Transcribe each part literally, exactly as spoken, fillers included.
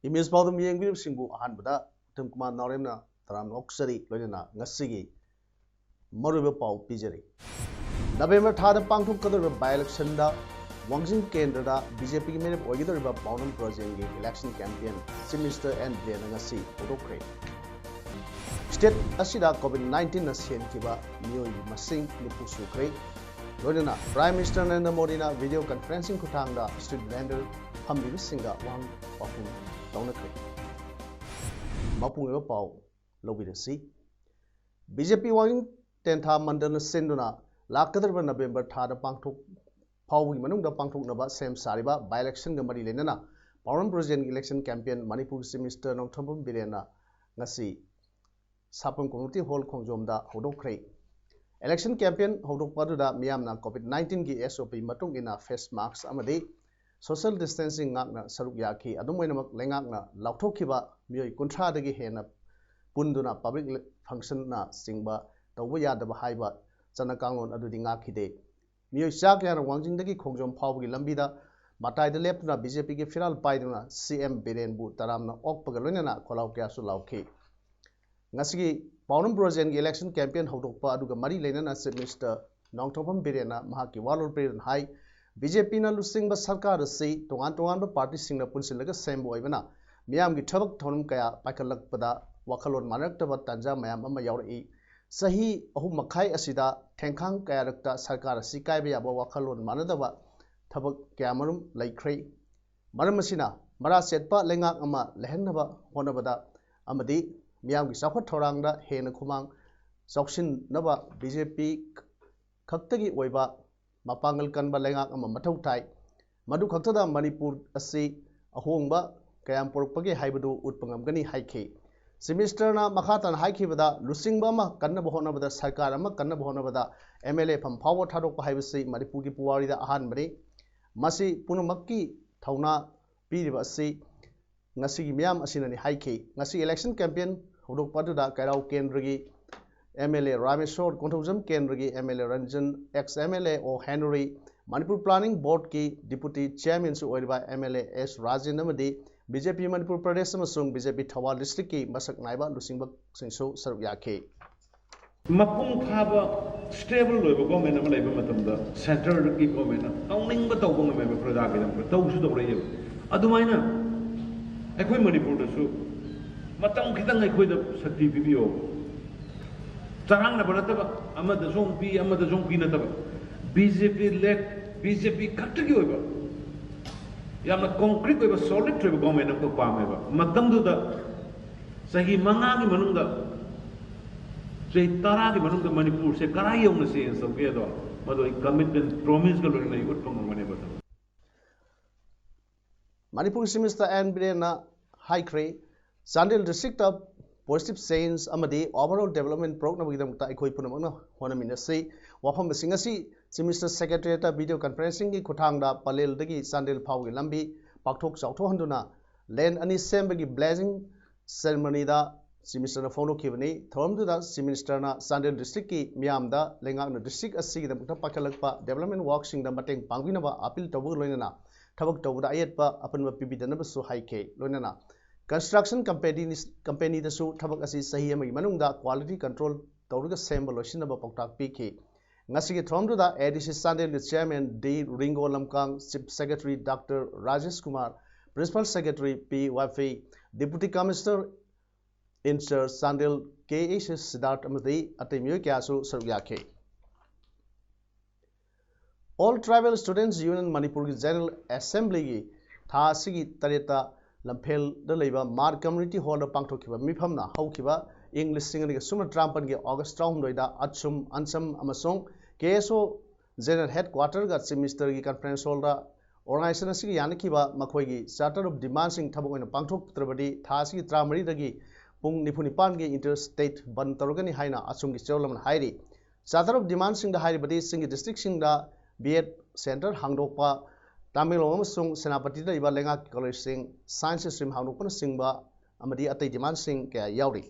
Image ꯄꯥꯎꯗꯝ ꯌꯦꯡꯕꯤꯔꯤꯕꯁꯤꯡꯕꯨ ꯑꯍꯥꯟꯕꯗ ꯎꯇꯝ ꯀꯨꯃꯥꯔ ꯅꯥꯎꯔꯦꯝꯅ ꯇꯔꯥꯝꯅ ꯑꯣꯛꯆꯔꯤ꯫ ꯂꯣꯏꯅꯅ ꯉꯁꯤꯒꯤ ꯃꯔꯨꯑꯣꯏꯕ ꯄꯥꯎ ꯄꯤꯖꯔꯤ꯫ ꯅꯕꯦꯝꯕꯔ ꯊꯥꯗ ꯄꯥꯡꯊꯣꯛꯀꯗꯧꯔꯤꯕ by election ꯗ ꯋꯥꯡꯖꯤꯡ ꯀꯦꯟꯗ꯭ꯔꯗ ꯕꯤ ꯖꯦ ꯄꯤ ꯒꯤ ꯃꯤꯔꯦꯞ ꯑꯣꯏꯒꯗꯧꯔꯤꯕ ꯄꯥꯎꯅꯝ ꯄ꯭ꯔꯖꯦꯟꯒꯤ election campaign Chief Minister N ꯕꯤꯔꯦꯟꯅ ꯉꯁꯤ ꯍꯧꯗꯣꯛꯈ꯭ꯔꯦ꯫ State ꯑꯁꯤꯗ COVID nineteen ꯅ ꯁꯦꯟꯈꯤꯕ ꯃꯤꯑꯣꯏ ꯃꯁꯤꯡ ꯅꯤꯐꯨ ꯁꯨꯈ꯭ꯔꯦ꯫ ꯂꯣꯏꯅꯅ Prime Minister ꯅꯔꯦꯟꯗ꯭ꯔ ꯃꯣꯗꯤꯅ video conferencing ꯈꯨꯠꯊꯥꯡꯗ street vendor ꯐꯝꯂꯤꯕꯁꯤꯡꯒ ꯋꯥꯍꯪ ꯄꯥꯎꯈꯨꯝ ꯇꯧꯅꯈ꯭ꯔꯦ꯫ ꯃꯄꯨꯡ ꯑꯣꯏꯕ ꯄꯥꯎ ꯂꯧꯕꯤꯔꯁꯤ꯫ ꯕꯤ ꯖꯦ ꯄꯤ ꯋꯥꯡꯖꯤꯡ ꯇꯦꯟꯊꯥ ꯃꯟꯗꯜꯅ ꯁꯤꯟꯗꯨꯅ ꯂꯥꯛꯀꯗꯧꯔꯤꯕ ꯅꯕꯦꯝꯕꯔ ꯊꯥꯗ ꯄꯥꯡꯊꯣꯛ ꯐꯥꯎꯕꯒꯤ ꯃꯅꯨꯡꯗ ꯄꯥꯡꯊꯣꯛꯅꯕ ꯁꯦꯝ ꯁꯥꯔꯤꯕ by election ꯒ ꯃꯔꯤ ꯂꯩꯅꯅ ꯄꯥꯎꯅꯝ ꯄ꯭ꯔꯖꯦꯟꯒꯤ election campaign ꯃꯅꯤꯄꯨꯔꯒꯤ Chief Minister ꯅꯣꯡꯊꯣꯝꯕꯝ ꯕꯤꯔꯦꯟꯅ ꯉꯁꯤ ꯁꯥꯄꯝ community hall ꯈꯣꯡꯖꯣꯝꯗ ꯍꯧꯗꯣꯛꯈ꯭ꯔꯦ꯫ Election campaign ꯍꯧꯗꯣꯛꯄ ꯑꯗꯨꯗ ꯃꯤꯌꯥꯝꯅ COVID nineteen ꯒꯤ S O P ꯃꯇꯨꯡ ꯏꯟꯅ face mask ꯑꯃꯗꯤ social distancing ꯉꯥꯛꯅ ꯁꯔꯨꯛ ꯌꯥꯈꯤ꯫ ꯑꯗꯨꯝ ꯑꯣꯏꯅꯃꯛ, ꯂꯩꯉꯥꯛꯅ ꯂꯥꯎꯊꯣꯛꯈꯤꯕ ꯃꯤꯑꯣꯏ ꯀꯨꯟꯊ꯭ꯔꯥꯗꯒꯤ ꯍꯦꯟꯅ ꯄꯨꯟꯗꯨꯅ public function ꯅꯆꯤꯡꯕ ꯇꯧꯕ ꯌꯥꯗꯕ ꯍꯥꯏꯕ ꯆꯠꯅ ꯀꯥꯡꯂꯣꯟ ꯑꯗꯨꯗꯤ ꯉꯥꯛꯈꯤꯗꯦ꯫ ꯃꯤꯑꯣꯏ ꯆꯥ ꯀꯌꯥꯅ ꯋꯥꯡꯖꯤꯡꯗꯒꯤ ꯈꯣꯡꯖꯣꯝ ꯐꯥꯎꯕꯒꯤ ꯂꯝꯕꯤꯗ ꯃꯇꯥꯏꯗ ꯂꯦꯞꯇꯨꯅ B J P ꯒꯤ ꯐꯤꯔꯥꯜ ꯄꯥꯏꯗꯨꯅ C M ꯕꯤꯔꯦꯟꯕꯨ ꯇꯔꯥꯝꯅ ꯑꯣꯛꯄꯒ ꯂꯣꯏꯅꯅ ꯈꯣꯜꯂꯥꯎ ꯀꯌꯥꯁꯨ ꯂꯥꯎꯈꯤ꯫ ꯉꯁꯤꯒꯤ ꯄꯥꯎꯅꯝ ꯄ꯭ꯔꯣꯖꯦꯟꯒꯤ election campaign ꯍꯧꯗꯣꯛꯄ ꯑꯗꯨꯒ ꯃꯔꯤ ꯂꯩꯅꯅ Chief Minister ꯅꯣꯡꯊꯣꯝꯕꯝ ꯕꯤꯔꯦꯟꯅ ꯃꯍꯥꯛꯀꯤ ꯋꯥꯔꯣꯜ ꯄꯤꯔꯤꯗꯨꯅ ꯍꯥꯏ, B J P ꯅ ꯂꯨꯆꯤꯡꯕ ꯁꯔꯀꯥꯔ ꯑꯁꯤ ꯇꯣꯉꯥꯟ ꯇꯣꯉꯥꯟꯕ party ꯁꯤꯡꯅ ꯄꯨꯟꯁꯤꯜꯂꯒ ꯁꯦꯝꯕ ꯑꯣꯏꯕꯅ ꯃꯤꯌꯥꯝꯒꯤ ꯊꯕꯛ ꯊꯧꯔꯝ ꯀꯌꯥ ꯄꯥꯏꯈꯠꯂꯛꯄꯗ ꯋꯥꯈꯜꯂꯣꯟ ꯃꯥꯟꯅꯔꯛꯇꯕ ꯇꯥꯟꯖꯥ ꯃꯌꯥꯝ ꯑꯃ ꯌꯥꯎꯔꯛꯏ꯫ ꯆꯍꯤ ꯑꯍꯨꯝ ꯃꯈꯥꯏ ꯑꯁꯤꯗ ꯊꯦꯡꯈꯥꯡ ꯀꯌꯥꯔꯛꯇ ꯁꯔꯀꯥꯔ ꯑꯁꯤ ꯀꯥꯏꯕ ꯌꯥꯕ ꯋꯥꯈꯜꯂꯣꯟ ꯃꯥꯟꯅꯗꯕ ꯊꯕꯛ ꯀꯌꯥꯃꯔꯨꯝ ꯂꯩꯈ꯭ꯔꯦ꯫ ꯃꯔꯝ ꯑꯁꯤꯅ ꯃꯔꯥ ꯆꯦꯠꯄ ꯂꯩꯉꯥꯛ ꯑꯃ ꯂꯩꯍꯟꯅꯕ ꯍꯣꯠꯅꯕꯗ ꯑꯃꯗꯤ ꯃꯤꯌꯥꯝꯒꯤ ꯆꯥꯎꯈꯠ ꯊꯧꯔꯥꯡꯗ ꯍꯦꯟꯅ ꯈꯨꯃꯥꯡ ꯆꯥꯎꯁꯤꯟꯅꯕ B J P ꯈꯛꯇꯒꯤ ꯑꯣꯏꯕ ꯃꯄꯥꯡꯒꯜ ꯀꯟꯕ ꯂꯩꯉꯥꯛ ꯑꯃ ꯃꯊꯧ ꯇꯥꯏ꯫ ꯃꯗꯨ ꯈꯛꯇꯗ ꯃꯅꯤꯄꯨꯔ ꯑꯁꯤ ꯑꯍꯣꯡꯕ ꯀꯌꯥꯝ ꯄꯨꯔꯛꯄꯒꯦ ꯍꯥꯏꯕꯗꯨ ꯎꯠꯄ ꯉꯝꯒꯅꯤ ꯍꯥꯏꯈꯤ꯫ ꯆꯤꯐ ꯃꯤꯅꯤꯁꯇꯔꯅ ꯃꯈꯥ ꯇꯥꯅ ꯍꯥꯏꯈꯤꯕꯗ, ꯂꯨꯆꯤꯡꯕ ꯑꯃ ꯀꯟꯅꯕ ꯍꯣꯠꯅꯕꯗ, ꯁꯔꯀꯥꯔ ꯑꯃ ꯀꯟꯅꯕ ꯍꯣꯠꯅꯕꯗ ꯑꯦꯝ ꯑꯦꯜ ꯑꯦ ꯐꯝ ꯐꯥꯎꯕ ꯊꯥꯗꯣꯛꯄ ꯍꯥꯏꯕꯁꯤ ꯃꯅꯤꯄꯨꯔꯒꯤ ꯄꯨꯋꯥꯔꯤꯗ ꯑꯍꯥꯟꯕꯅꯤ꯫ ꯃꯁꯤ ꯄꯨꯝꯅꯃꯛꯀꯤ ꯊꯧꯅꯥ ꯄꯤꯔꯤꯕ ꯑꯁꯤ ꯉꯁꯤꯒꯤ ꯃꯤꯌꯥꯝ ꯑꯁꯤꯅꯅꯤ ꯍꯥꯏꯈꯤ꯫ ꯉꯁꯤ ꯏꯂꯦꯛꯁꯟ ꯀꯦꯝꯄꯦꯟ ꯍꯧꯗꯣꯛꯄ ꯑꯗꯨꯗ ꯀꯩꯔꯥꯎ ꯀꯦꯟꯗ꯭ꯔꯒꯤ ꯑꯦꯝ ꯑꯦꯜ ꯑꯦ ꯔꯥꯃꯦꯁꯣꯔ, ꯀꯣꯟꯊꯧꯖꯝ ꯀꯦꯟꯗ꯭ꯔꯒꯤ ꯑꯦꯝ ꯑꯦꯜ ꯑꯦ ꯔꯟꯖꯟ, ꯑꯦꯛꯁ ꯑꯦꯝ ꯑꯦꯜ ꯑꯦ ꯑꯣ ꯍꯦꯅꯔꯤ, ꯃꯅꯤꯄꯨꯔ ꯄ꯭ꯂꯥꯅꯤꯡ ꯕꯣꯔꯗꯀꯤ ꯗꯤꯄꯨꯇꯤ ꯆꯤꯌꯔꯃꯦꯟꯁꯨ ꯑꯣꯏꯔꯤꯕ M L A S Rajen ꯑꯃꯗꯤ ꯕꯤ ꯖꯦ ꯄꯤ ꯃꯅꯤꯄꯨꯔ ꯄ꯭ꯔꯗꯦꯁ ꯑꯃꯁꯨꯡ ꯕꯤ ꯖꯦ ꯄꯤ ꯊꯧꯕꯥꯜ ꯗꯤꯁꯇ꯭ꯔꯤꯛꯀꯤ ꯃꯁꯛ ꯅꯥꯏꯕ ꯂꯨꯆꯤꯡꯕꯁꯤꯡꯁꯨ ꯁꯔꯨꯛ ꯌꯥꯈꯤ꯫ ꯃꯄꯨꯡ ꯐꯥꯕ ꯁ꯭ꯇꯦꯕꯜ ꯑꯣꯏꯕ ꯒꯣꯔꯃꯦꯟ ꯑꯃ ꯂꯩꯕ ꯃꯇꯝꯗ ꯁꯦꯟꯇꯔꯒꯤ ꯒꯣꯔꯃꯦꯟꯅ ꯇꯧꯅꯤꯡꯕ ꯇꯧꯕ ꯉꯝꯃꯦꯕ ꯄ꯭ꯔꯖꯥꯒꯤꯗꯃꯛꯇ ꯇꯧꯁꯨ ꯇꯧꯔꯛꯑꯦꯕ꯫ ꯑꯗꯨꯃꯥꯏꯅ ꯑꯩꯈꯣꯏ ꯃꯅꯤꯄꯨꯔꯗꯁꯨ ꯃꯇꯝ ꯈꯤꯇꯪ ꯑꯩꯈꯣꯏꯗ ꯁꯛꯇꯤ ꯄꯤꯕꯤꯌꯣ꯫ ꯆꯔꯥꯡꯅꯕ ꯅꯠꯇꯕ, ꯑꯃꯗꯁꯨ ꯑꯃꯨꯛ ꯄꯤ, ꯑꯃꯗꯁꯨ ꯑꯃꯨꯛ ꯄꯤ ꯅꯠꯇꯕ, ꯕꯤ ꯖꯦ ꯄꯤ ꯂꯦꯠ, ꯕꯤ ꯖꯦ ꯄꯤ ꯈꯛꯇꯒꯤ ꯑꯣꯏꯕ ꯌꯥꯝꯅ ꯀꯣꯟꯀ꯭ꯔꯤꯠ ꯑꯣꯏꯕ, ꯁꯣꯂꯤꯗ ꯑꯣꯏꯕ ꯒꯣꯔꯃꯦꯟ ꯑꯃꯈꯛ ꯄꯥꯝꯃꯦꯕ꯫ ꯃꯇꯝꯗꯨꯗ ꯆꯍꯤ ꯃꯉꯥꯒꯤ ꯃꯅꯨꯡꯗ, ꯆꯍꯤ ꯇꯔꯥꯒꯤ ꯃꯅꯨꯡꯗ ꯃꯅꯤꯄꯨꯔꯁꯦ ꯀꯔꯥꯏ ꯌꯧꯅ ꯆꯦꯟꯖ ꯇꯧꯒꯦꯗꯣ, ꯃꯗꯨ ꯑꯩ ꯀꯃꯤꯠꯃꯦꯟ, ꯄ꯭ꯔꯣꯃꯤꯁꯀ ꯂꯣꯏꯅꯅ ꯑꯩ ꯎꯠꯄ ꯉꯝꯒꯅꯦꯕ꯫ ꯃꯅꯤꯄꯨꯔꯒꯤ ꯆꯤꯐ ꯃꯤꯅꯤꯁꯇꯔ ꯑꯦꯟ ꯕꯤꯔꯦꯟꯅ ꯍꯥꯏꯈ꯭ꯔꯦ, ꯆꯥꯟꯗꯦꯜ ꯗꯤꯁꯇ꯭ꯔꯤꯛꯇ ꯄꯣꯖꯤꯇꯤꯚ ꯆꯦꯟꯖ ꯑꯃꯗꯤ ꯑꯣꯚꯔꯑꯣꯜ ꯗꯦꯕꯂꯞꯃꯦꯟ ꯄꯨꯔꯛꯅꯕꯒꯤꯗꯃꯛꯇ ꯑꯩꯈꯣꯏ ꯄꯨꯝꯅꯃꯛꯅ ꯍꯣꯠꯅꯃꯤꯟꯅꯁꯤ꯫ ꯋꯥꯐꯝꯁꯤꯡ ꯑꯁꯤ ꯆꯤꯐ ꯃꯤꯅꯤꯁꯇꯔ ꯁꯦꯀ꯭ꯔꯦꯇꯦꯔꯤꯌꯦꯠꯇ ꯚꯤꯗꯤꯑꯣ ꯀꯟꯐꯔꯦꯟꯁꯤꯡꯒꯤ ꯈꯨꯠꯊꯥꯡꯗ ꯄꯂꯦꯜꯗꯒꯤ ꯆꯥꯟꯗꯦꯜ ꯐꯥꯎꯒꯤ ꯂꯝꯕꯤ ꯄꯥꯛꯊꯣꯛ ꯆꯥꯎꯊꯣꯛꯍꯟꯗꯨꯅ ꯂꯦꯟ ꯑꯅꯤ ꯁꯦꯝꯕꯒꯤ ꯕ꯭ꯂꯦꯁꯤꯡ ꯁꯦꯔꯦꯃꯅꯤꯗ ꯆꯤꯐ ꯃꯤꯅꯤꯁꯇꯔꯅ ꯐꯣꯡꯗꯣꯛꯈꯤꯕꯅꯤ꯫ ꯊꯧꯔꯝꯗꯨꯗ ꯆꯤꯐ ꯃꯤꯅꯤꯁꯇꯔꯅ ꯆꯥꯟꯗꯦꯜ ꯗꯤꯁꯇ꯭ꯔꯤꯛꯀꯤ ꯃꯤꯌꯥꯝꯗ ꯂꯩꯉꯥꯛꯅ ꯗꯤꯁꯇ꯭ꯔꯤꯛ ꯑꯁꯤꯒꯤꯗꯃꯛꯇ ꯄꯥꯏꯈꯠꯂꯛꯄ ꯗꯦꯕꯂꯞꯃꯦꯟ ꯋꯥꯔꯛꯁꯤꯡꯗ ꯃꯇꯦꯡ ꯄꯥꯡꯕꯤꯅꯕ ꯑꯄꯤꯜ ꯇꯧꯕꯒ ꯂꯣꯏꯅꯅ ꯊꯕꯛ ꯇꯧꯕꯗ ꯑꯌꯦꯠꯄ ꯑꯄꯟꯕ ꯄꯤꯕꯤꯗꯅꯕꯁꯨ ꯍꯥꯏꯈꯤ꯫ ꯂꯣꯏꯅꯅ ꯀꯟꯁꯇ꯭ꯔꯛꯁꯟ ꯀꯝꯄꯦꯅꯤ, ꯀꯝꯄꯦꯅꯤꯗꯁꯨ ꯊꯕꯛ ꯑꯁꯤ ꯆꯍꯤ ꯑꯃꯒꯤ ꯃꯅꯨꯡꯗ ꯀ꯭ꯋꯥꯂꯤꯇꯤ ꯀꯟꯇ꯭ꯔꯣꯜ ꯇꯧꯔꯒ ꯁꯦꯝꯕ ꯂꯣꯏꯁꯤꯟꯅꯕ ꯄꯥꯎꯇꯥꯛ ꯄꯤꯈꯤ꯫ ꯉꯁꯤꯒꯤ ꯊꯧꯔꯝꯗꯨꯗ ꯑꯦ ꯗꯤ ꯁꯤ ꯆꯥꯟꯗꯦꯜꯒꯤ chairman D Ringo Lamkang, chief secretary doctor Rajesh Kumar, principal secretary P Vaiphei, deputy commissioner in charge Chandel K S Siddharth ꯑꯃꯗꯤ ꯑꯇꯩ ꯃꯤꯑꯣꯏ ꯀꯌꯥꯁꯨ ꯁꯔꯨꯛ ꯌꯥꯈꯤ꯫ ꯑꯣꯜ ꯇ꯭ꯔꯥꯏꯕꯦꯜ ꯁ꯭ꯇꯨꯗꯦꯟꯠꯁ ꯌꯨꯅꯤꯌꯟ ꯃꯅꯤꯄꯨꯔꯒꯤ ꯖꯦꯅꯔꯦꯜ ꯑꯦꯁꯦꯝꯕ꯭ꯂꯤꯒꯤ ꯊꯥ ꯑꯁꯤꯒꯤ ꯇꯔꯦꯠꯇ ꯂꯝꯐꯦꯜꯗ ꯂꯩꯕ ꯃꯥꯔ ꯀꯝꯃ꯭ꯌꯨꯅꯤꯇꯤ ꯍꯣꯜꯗ ꯄꯥꯡꯊꯣꯛꯈꯤꯕ ꯃꯤꯐꯝꯅ ꯍꯧꯈꯤꯕ ꯏꯪ ꯂꯤꯁꯤꯡ ꯑꯅꯤꯒ ꯁꯨꯞꯅ ꯇꯔꯥꯃꯥꯄꯟꯒꯤ ꯑꯣꯒꯁ ꯇꯔꯥꯍꯨꯝꯗꯣꯏꯗ ꯑꯠꯁꯨꯝ ꯑꯟꯁꯝ ꯑꯃꯁꯨꯡ ꯀꯦ ꯑꯦꯁ ꯑꯣ ꯖꯦꯅꯔꯦꯜ ꯍꯦꯗ ꯀ꯭ꯋꯥꯇꯔꯒ ꯆꯤꯐ ꯃꯤꯅꯤꯁꯇꯔꯒꯤ ꯀꯟꯐꯔꯦꯟꯁ ꯍꯣꯜꯗ organization ꯑꯁꯤꯒ ꯌꯥꯅꯈꯤꯕ ꯃꯈꯣꯏꯒꯤ Charter of Demand ꯁꯤꯡ ꯊꯕꯛ ꯑꯣꯏꯅ ꯄꯥꯡꯊꯣꯛꯇ꯭ꯔꯕꯗꯤ ꯊꯥ ꯑꯁꯤꯒꯤ ꯇꯔꯥꯃꯔꯤꯗꯒꯤ ꯄꯨꯡ ꯅꯤꯐꯨ ꯅꯤꯄꯥꯟꯒꯤ interstate ꯕꯟ ꯇꯧꯔꯒꯅꯤ ꯍꯥꯏꯅ ꯑꯁꯣꯝꯒꯤ ꯆꯦꯔꯣꯜ ꯑꯃꯅ ꯍꯥꯏꯔꯤ꯫ Charter of Demand ꯁꯤꯡꯗ ꯍꯥꯏꯔꯤꯕꯗꯤ ꯆꯤꯡꯒꯤ district ꯁꯤꯡꯗ B Ed center ꯍꯥꯡꯗꯣꯛꯄ, ꯇꯃꯦꯡꯂꯣꯡ ꯑꯃꯁꯨꯡ ꯁꯦꯅꯥꯄꯇꯤꯗ ꯂꯩꯕ ꯂꯩꯉꯥꯛꯀꯤ college ꯁꯤꯡ science stream ꯍꯥꯡꯗꯣꯛꯄꯅꯆꯤꯡꯕ ꯑꯃꯗꯤ ꯑꯇꯩ demand ꯁꯤꯡ ꯀꯌꯥ ꯌꯥꯎꯔꯤ꯫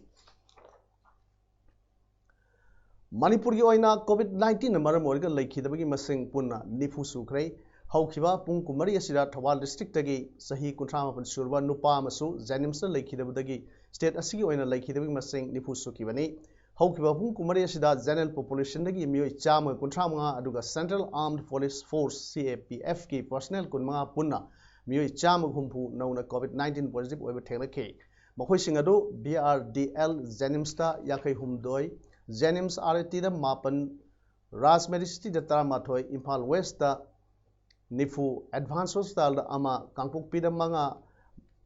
ꯃꯅꯤꯄꯨꯔꯒꯤ ꯑꯣꯏꯅ COVID nineteen ꯅ ꯃꯔꯝ ꯑꯣꯏꯔꯒ ꯂꯩꯈꯤꯗꯕꯒꯤ ꯃꯁꯤꯡ ꯄꯨꯟꯅ ꯅꯤꯐꯨ ꯁꯨꯈ꯭ꯔꯦ꯫ ꯍꯧꯈꯤꯕ ꯄꯨꯡ ꯀꯨꯟꯃꯔꯤ ꯑꯁꯤꯗ ꯊꯧꯕꯥꯜ district ꯇꯒꯤ ꯆꯍꯤ ꯀꯨꯟꯊ꯭ꯔꯥ ꯃꯥꯄꯟ ꯁꯨꯔꯕ ꯅꯨꯄꯥ ꯑꯃꯁꯨ JNIMS ꯇ ꯂꯩꯈꯤꯗꯕꯗꯒꯤ state ꯑꯁꯤꯒꯤ ꯑꯣꯏꯅ ꯂꯩꯈꯤꯗꯕꯒꯤ ꯃꯁꯤꯡ ꯅꯤꯐꯨ ꯁꯨꯈꯤꯕꯅꯤ꯫ ꯍꯧꯈꯤꯕ ꯄꯨꯡ ꯀꯨꯟꯃꯔꯤ ꯑꯁꯤꯗ general population ꯗꯒꯤ ꯃꯤꯑꯣꯏ ꯆꯥꯝꯃ ꯀꯨꯟꯊ꯭ꯔꯥ ꯃꯉꯥ ꯑꯗꯨꯒ Central Armed Police Force, C A P F ꯀꯤ personnel ꯀꯨꯟꯃꯉꯥ ꯄꯨꯟꯅ ꯃꯤꯑꯣꯏ ꯆꯥꯝꯃ ꯍꯨꯝꯐꯨ ꯅꯧꯅ COVID nineteen positive ꯑꯣꯏꯕ ꯊꯦꯡꯅꯈꯤ꯫ ꯃꯈꯣꯏꯁꯤꯡ ꯑꯗꯨ B R D L JNIMS ꯇ ꯌꯥꯡꯈꯩ ꯍꯨꯝꯗꯣꯏ, JNIMS R A T ꯗ ꯃꯥꯄꯟ, Raj Medicity ꯗ ꯇꯔꯥꯃꯥꯊꯣꯏ, ꯏꯝꯐꯥꯜ West ꯇ ꯅꯤꯐꯨ, Advance Hospital ꯗ ꯑꯃ, ꯀꯥꯡꯄꯣꯛꯄꯤꯗ ꯃꯉꯥ,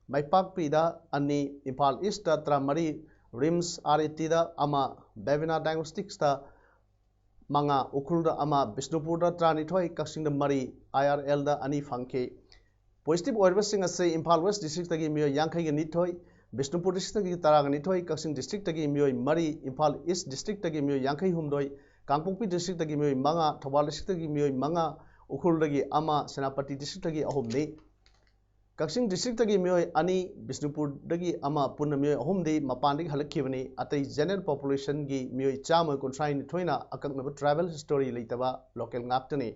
ꯃꯥꯏꯄꯥꯛꯄꯤꯗ ꯑꯅꯤ, ꯏꯝꯐꯥꯜ East ꯇ ꯇꯔꯥꯃꯔꯤ, RIMS R A T ꯗ ꯑꯃ, Bevina Diagnostics ꯇ ꯃꯉꯥ, ꯎꯈ꯭ꯔꯨꯜꯗ ꯑꯃ, ꯕꯤꯁꯅꯨꯄꯨꯔꯗ ꯇꯔꯥꯅꯤꯊꯣꯏ, ꯀꯛꯆꯤꯡꯗ ꯃꯔꯤ, I R L ꯗ ꯑꯅꯤ ꯐꯪꯈꯤ꯫ Positive ꯑꯣꯏꯔꯤꯕꯁꯤꯡ ꯑꯁꯤ ꯏꯝꯐꯥꯜ West district ꯇꯒꯤ ꯃꯤꯑꯣꯏ ꯌꯥꯡꯈꯩꯒ ꯅꯤꯊꯣꯏ, ꯕꯤꯁꯅꯨꯄꯨꯔ district ꯇꯒꯤ ꯇꯔꯥꯒ ꯅꯤꯊꯣꯏ, ꯀꯛꯆꯤꯡ district ꯇꯒꯤ ꯃꯤꯑꯣꯏ ꯃꯔꯤ, ꯏꯝꯐꯥꯜ East district ꯇꯒꯤ ꯃꯤꯑꯣꯏ ꯌꯥꯡꯈꯩ ꯍꯨꯝꯗꯣꯏ, ꯀꯥꯡꯄꯣꯛꯄꯤ district ꯇꯒꯤ ꯃꯤꯑꯣꯏ ꯃꯉꯥ, ꯊꯧꯕꯥꯜ district ꯇꯒꯤ ꯃꯤꯑꯣꯏ ꯃꯉꯥ, ꯎꯈ꯭ꯔꯨꯜꯗꯒꯤ ꯑꯃ, ꯁꯦꯅꯥꯄꯇꯤ district ꯇꯒꯤ ꯑꯍꯨꯝꯅꯤ꯫ ꯀꯛꯆꯤꯡ district ꯇꯒꯤ ꯃꯤꯑꯣꯏ ꯑꯅꯤ, ꯕꯤꯁꯅꯨꯄꯨꯔꯗꯒꯤ ꯑꯃ, ꯄꯨꯟꯅ ꯃꯤꯑꯣꯏ ꯑꯍꯨꯝꯗꯤ ꯃꯄꯥꯟꯗꯒꯤ ꯍꯜꯂꯛꯈꯤꯕꯅꯤ꯫ ꯑꯇꯩ general population ꯒꯤ ꯃꯤꯑꯣꯏ ꯆꯥꯝꯃ ꯀꯨꯟꯊ꯭ꯔꯥ ꯅꯤꯊꯣꯏꯅ ꯑꯀꯛꯅꯕ travel history ꯂꯩꯇꯕ local ꯉꯥꯛꯇꯅꯤ꯫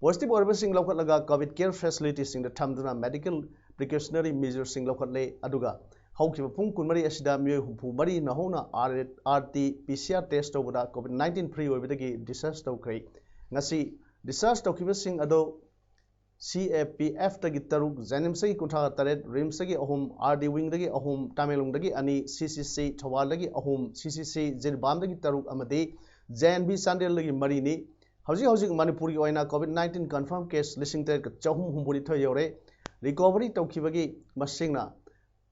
Positive ꯑꯣꯏꯔꯕꯁꯤꯡ ꯂꯧꯈꯠꯂꯒ COVID care facility ꯁꯤꯡꯗ ꯊꯝꯗꯨꯅ medical precautionary measure ꯁꯤꯡ ꯂꯧꯈꯠꯂꯦ꯫ ꯑꯗꯨꯒ ꯍꯧꯈꯤꯕ ꯄꯨꯡ ꯀꯨꯟꯃꯔꯤ ꯑꯁꯤꯗ ꯃꯤꯑꯣꯏ ꯍꯨꯝꯐꯨ ꯃꯔꯤ ꯅꯧꯍꯧꯅ R T P C R test ꯇꯧꯕꯗ COVID nineteen free ꯑꯣꯏꯕꯗꯒꯤ discharge ꯇꯧꯈ꯭ꯔꯦ꯫ ꯉꯁꯤ discharge ꯇꯧꯈꯤꯕꯁꯤꯡ ꯑꯗꯨ C A P F ꯇꯒꯤ ꯇꯔꯨꯛ, JNIMS ꯇꯒꯤ ꯀꯨꯟꯊ꯭ꯔꯥ ꯇꯔꯦꯠ, RIMS ꯇꯒꯤ ꯑꯍꯨꯝ, R D wing ꯗꯒꯤ ꯑꯍꯨꯝ, ꯇꯃꯦꯡꯂꯣꯡꯗꯒꯤ ꯑꯅꯤ, C C C ꯊꯧꯕꯥꯜꯗꯒꯤ ꯑꯍꯨꯝ, C C C ꯖꯤꯔꯤꯕꯥꯝꯗꯒꯤ ꯇꯔꯨꯛ ꯑꯃꯗꯤ J N V ꯆꯥꯟꯗꯦꯜꯗꯒꯤ ꯃꯔꯤꯅꯤ꯫ ꯍꯧꯖꯤꯛ ꯍꯧꯖꯤꯛ ꯃꯅꯤꯄꯨꯔꯒꯤ ꯑꯣꯏꯅ COVID nineteen confirm case ꯂꯤꯁꯤꯡ ꯇꯔꯦꯠꯀ ꯆꯍꯨꯝ ꯍꯨꯝꯐꯨꯅꯤꯊꯣꯏ ꯌꯧꯔꯦ꯫ Recovery ꯇꯧꯈꯤꯕꯒꯤ ꯃꯁꯤꯡꯅ